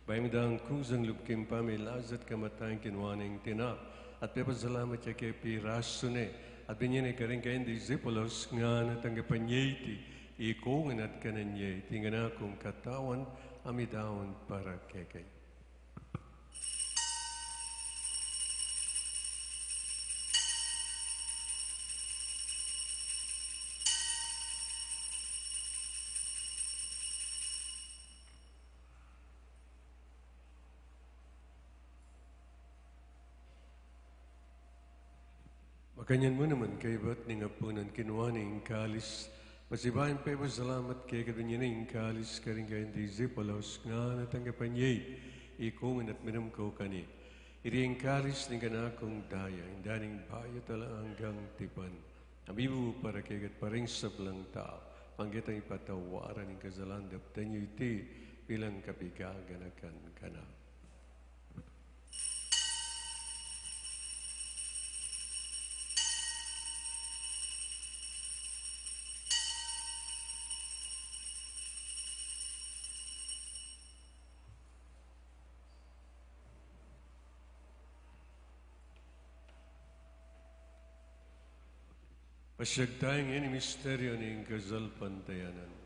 Bayu mung kusang lub king pamilasa at kamatayan, kinuan ne ing tinapa, at pepasalamat ya ke, pirasu ne, at binie ne karing kayang disipulos, ngana, tanggapan ye iti, ikong at kanan ye, iti ing kanakung katawan, a midaun para kekayu. Makanyan mu naman, kaybat ning apunan, kinuan ne ing kalis, pasibayu yang pepasalamat keka, binie ne ing kalis karing kayang disipulos, ngana, tanggapan ye iti, ikong at minum kayu keni, iti ing kalis ning kanakung daya, ing daya ning bayu at alang anggang tipan, a mibubu para kekayu at para king sablang tau, pangketang ipatawaran ing kasalan, daptan yu iti bilang kapigaganakan kanaku. Pasiag tamu ngeni ing misteryu ning kasalpantayanan.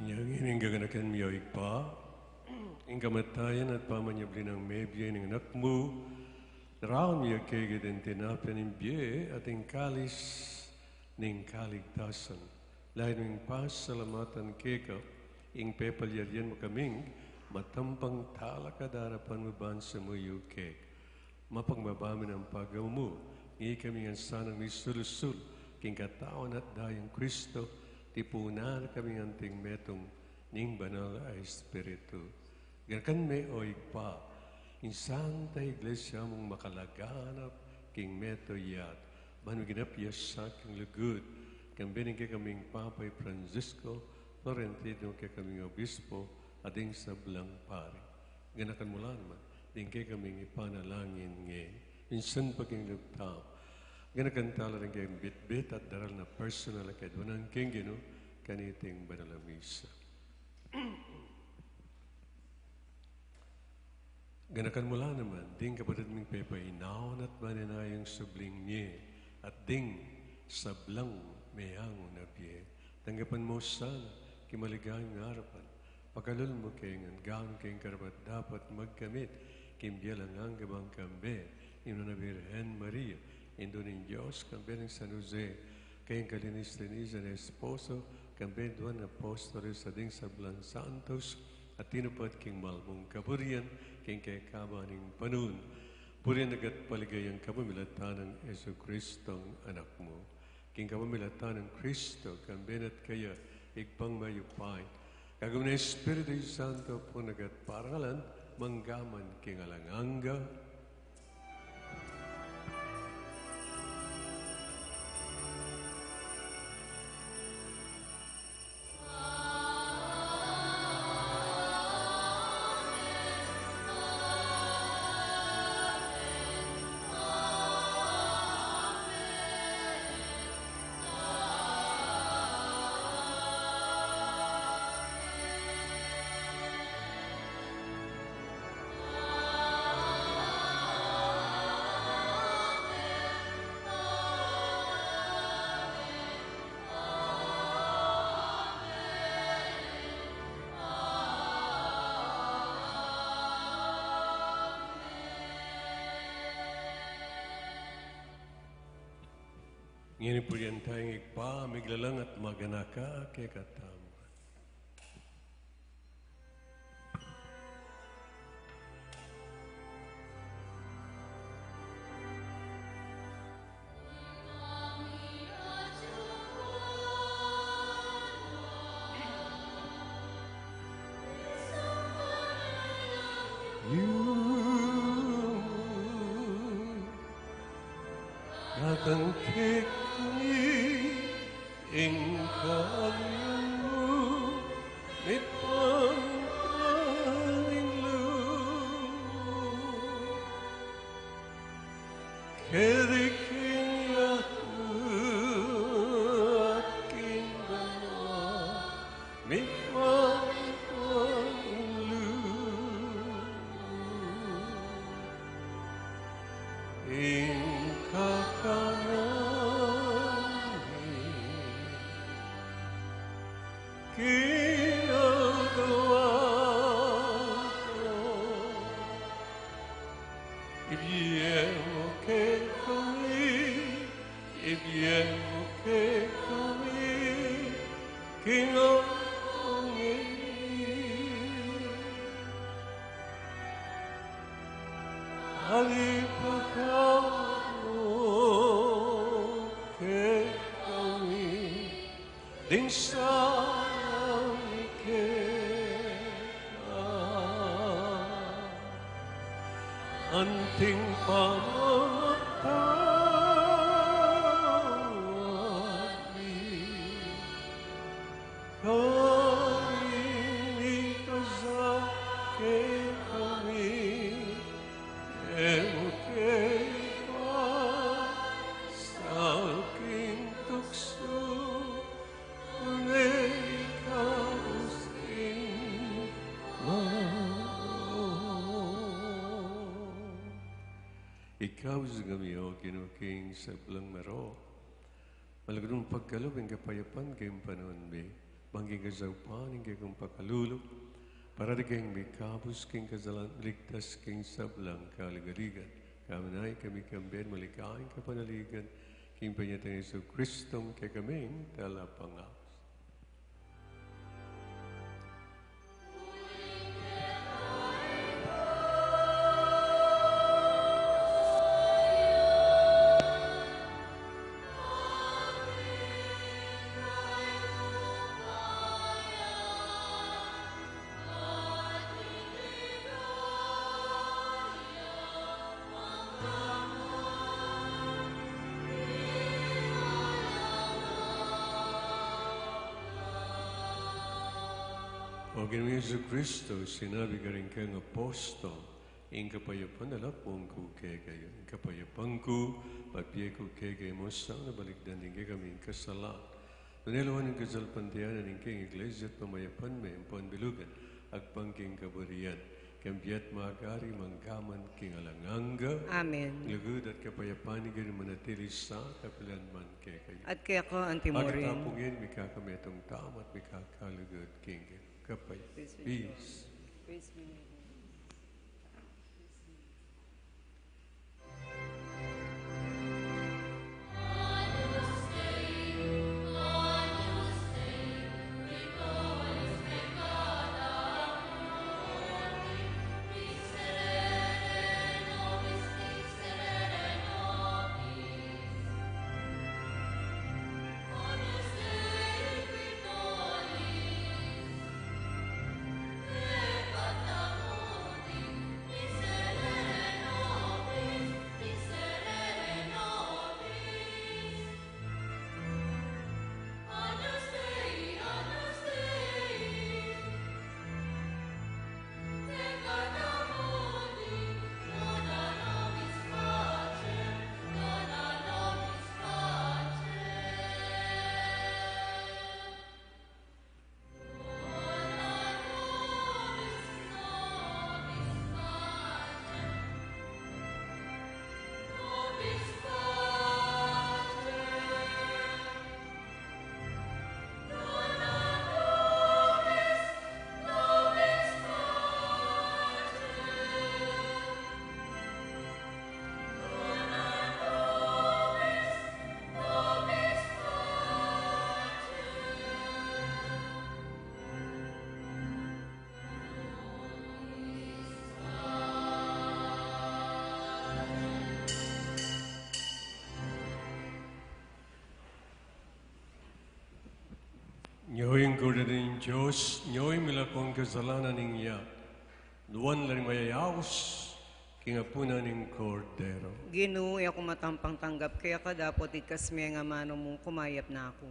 Inya ngeni ing gaganakan mi, o Ibpa, ing kamatayan at pamanyubli nang mebie ning Anak mu, daraun mi kekami ing tinapa ning bie at ing kalis ning kaligtasan. Layun ming pasalamatan keka ing pepalyarian mu kaming matampang talakad king arapan mu ban sumuyu keka. Mapagmabami nang pagamu mu, ngekaming sanang misulu-sulu king katawan at dayang Kristo, tipunan kaming anting metung ning Banal a Espiritu. Ganakan me, o Ibpa, ing Santa Iglesia mung makalaganap king metung yatu, ban miging apiasan king lugud, kambe ning kekaming Papa i Francisco, Florentino, kekaming Obispo, at ding sablang pari. Ganakan mu la naman ding kekaming ipanalangin ngeni, minsan pa king lub tamu. Ganakan tala ring kekang bitbit at daral na personal a keaduan king Ginu, kaniting banal a misa. Ganakan mu la naman ding kapatad ming pepainawa at manenaya ing subling mie, at ding sablang meangu na bie. Tanggapan mu sana king maligayang arapan, pakalulu mu kami ngan gawan king karapat-dapat magkamit king bie alang angga, ban kambe ning Nuan a Birhen Maria, Indu ning Dios, kambe nang San Jose, kayang kalinis-linisan a esposo, kambe ning Dowan a Apostoles at ding sablang santos a tinupad king mal mung kaburian king kekaban ning panaun. Purian da ka at paligayan ka kapamilatan nang Jesucristong Anak mu. King kapamilatan nang Kristo, kambe na at kaya, Ibpang mayupaya, kagum ning Espiritu Santo, purian da ka at paralan, mangga man king alang angga. Ngeni purian taya ing Ibpa, miglalang at maganaka kekatamu. Yu, datang kekami ing kayarian mu, mipamintuan ing lub mu. Keti king yatu at king banua, mipamintuan ing lub mu. Ing kakanan mi king aldo-aldo, ibie mu kekami, ibie mu kekami king aldo ngeni. At ipatawad mu kekami ding sala mi keka, anti ing pamamatawad mi karing mikasala kekami, e mu ke ipasal king tuksu, nune ikabus king marok. Ikabus kami, O Ginu, king sablang marok. Malugud mung pagkalub ing kapayapan king panaun mi, bang king kasaupan ning kekang pakalulu, parati keng mikabus king kasalan, miligtas king sablang kaligaligan. Kambe na ikami kambe at malikaya ing kapanaligan, king panyatang Jesucristo a kekaming Talapangabus. O Ginu Jesucristo, sinabi mu karing kekang apostol, ing kapayapan na la pung ku kekayu, ing kapayapan ku pabie ku kekayu. E mu sana balikdan ding kekaming kasalan, nune lawan ing kasalpantayanan ning kekang Iglesia at pamayapan me ampon bilugan, agpang king kaburian, kambe at magari mangga man king alang angga. Amen. Lugud at kapayapan ning Ginu manatili sa kapilan man kekayu. At keka anti murin. Agit tapungan, mikakametung tamu at mikakalugud king kapayapan. Peace be with you. Peace. Peace be with you. Nyo ing Kordero ning Dios, nyo ing milakwan kasalanan ning yatu. Nuan la ring mayayaus king apunan ning Kordero. Ginu, e ku matampang tanggap keka, dapot igkas me ing amanu mu, kumayap na ku.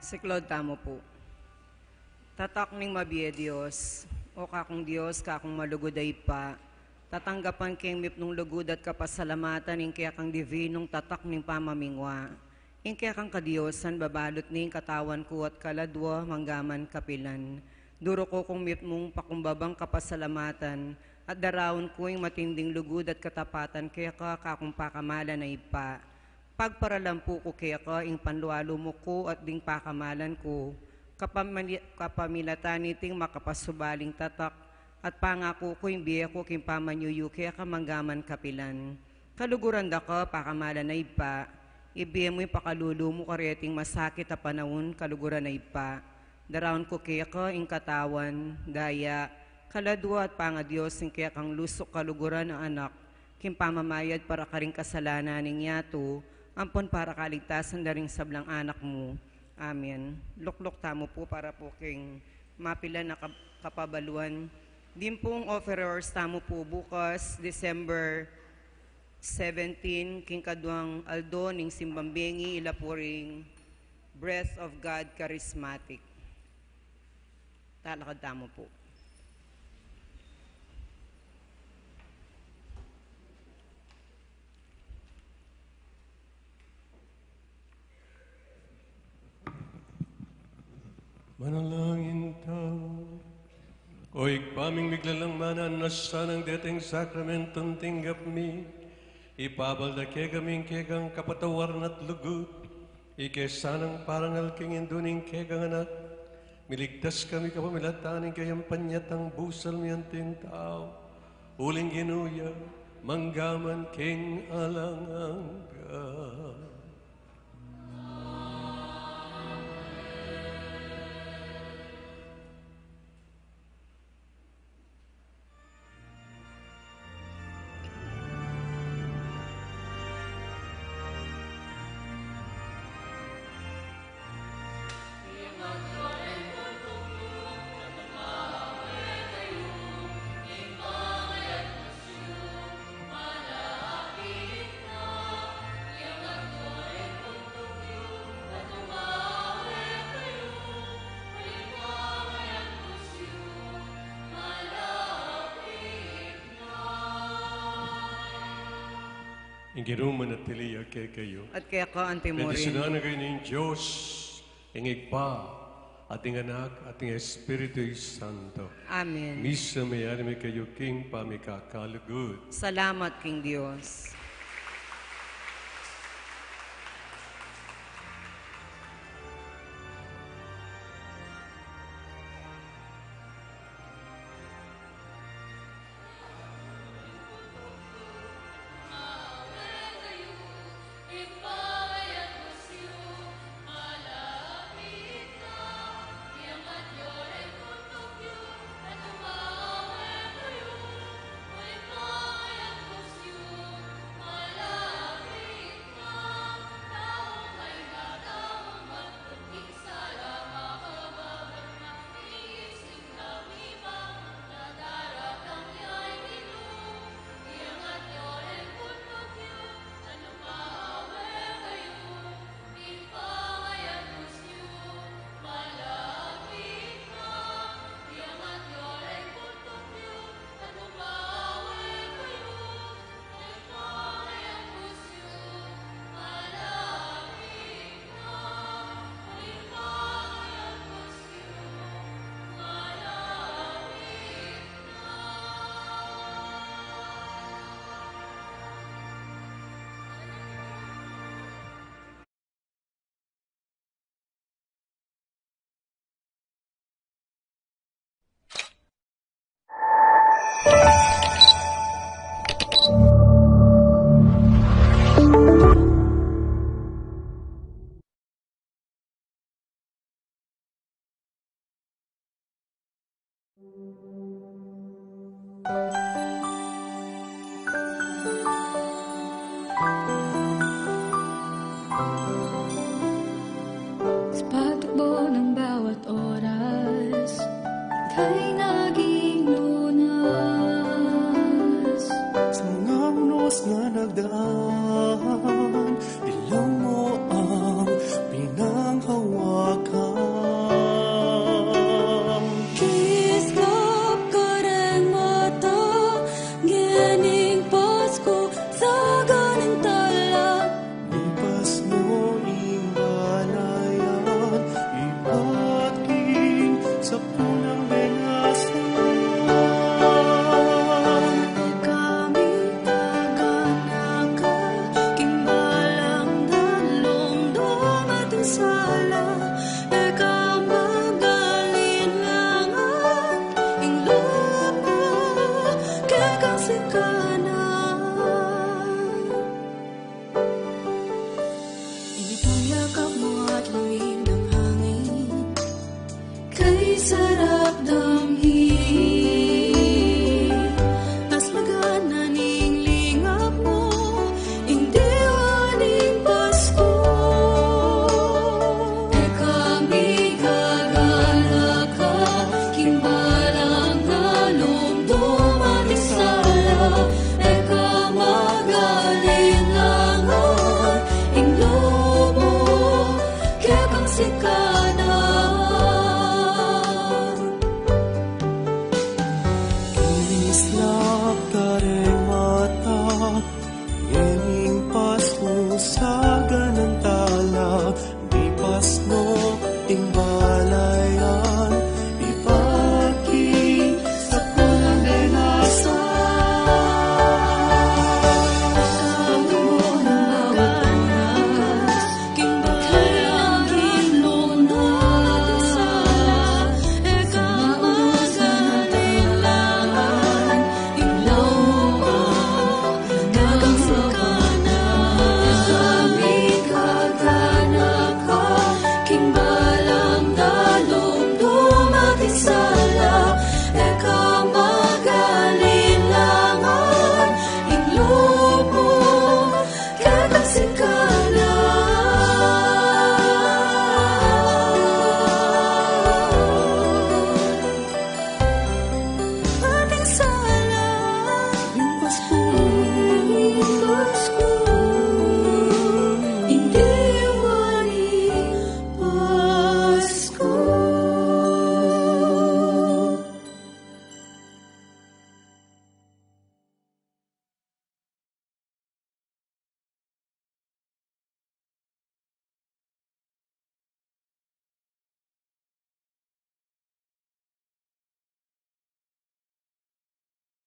Siklaud tamu pu. Tatak ning mabie Dios, o kakung Dios, kakung malugud a Ibpa, tatanggapan keng mipnung lugud at kapasalamatan ing kekang divinung tatak ning pamamingwa. Ing kekang kadiosan babalut ne ing katawan ku at kaladwa manggaman kapilan. Duruku kung mipnung pakumbabang kapasalamatan at daraun ku ing matinding lugud at katapatan keka, kakung pakamalan a Ibpa. Pagparalampu ku keka ing panlualu mu ku at ding pakamalan ku, kapamali-, kapamilatan niting makapasubaling tatak, at pangaku ku ing bie ku king pamanyuyu keka manggaman kapilan. Kaluguran da ka, pakamalan a Ibpa, ibie mu ing pakalulu mu kareting masakit a panaun, kaluguran a Ibpa. Daraun ku keka ing katawan, daya, kaladwa at pangadios ning kekang lusuk kaluguran a Anak, king pamamayad para karing kasalanan ning yatu, ampon para kaligtasan da ring sablang anak mu. Amen. Lukluk tamu pu para pu king mapilan a kap-, kapabaluan. Dimpung offerers tamu pu bukas, December seventeen, king kaduang aldo ning simbang bengi, ila pu ring Breath of God Charismatic. Talakad tamu pu. Manalangin tamu. O Ibpa ming miglalang mana, nung sanang deteng sakramentong tinggap mi, ipabal da kekami ing kekang kapatawaran at lugud, ike sanang parangal king Indu ning kekang Anak, miligtas kami kapamilatan ning kayang panyatang busal mi anting tau. Uling Ginu ya, manggaman king alang angga. Ing Ginu manatili ya kekayu. At keka anti mu rin. Bendisyunan na kayu ning Dios, ing Ibpa, at ing Anak, at ing Espiritu Santo. Amen. Misa meyari mi kayu king pamikakalugud. Salamat king Dios. Laptaring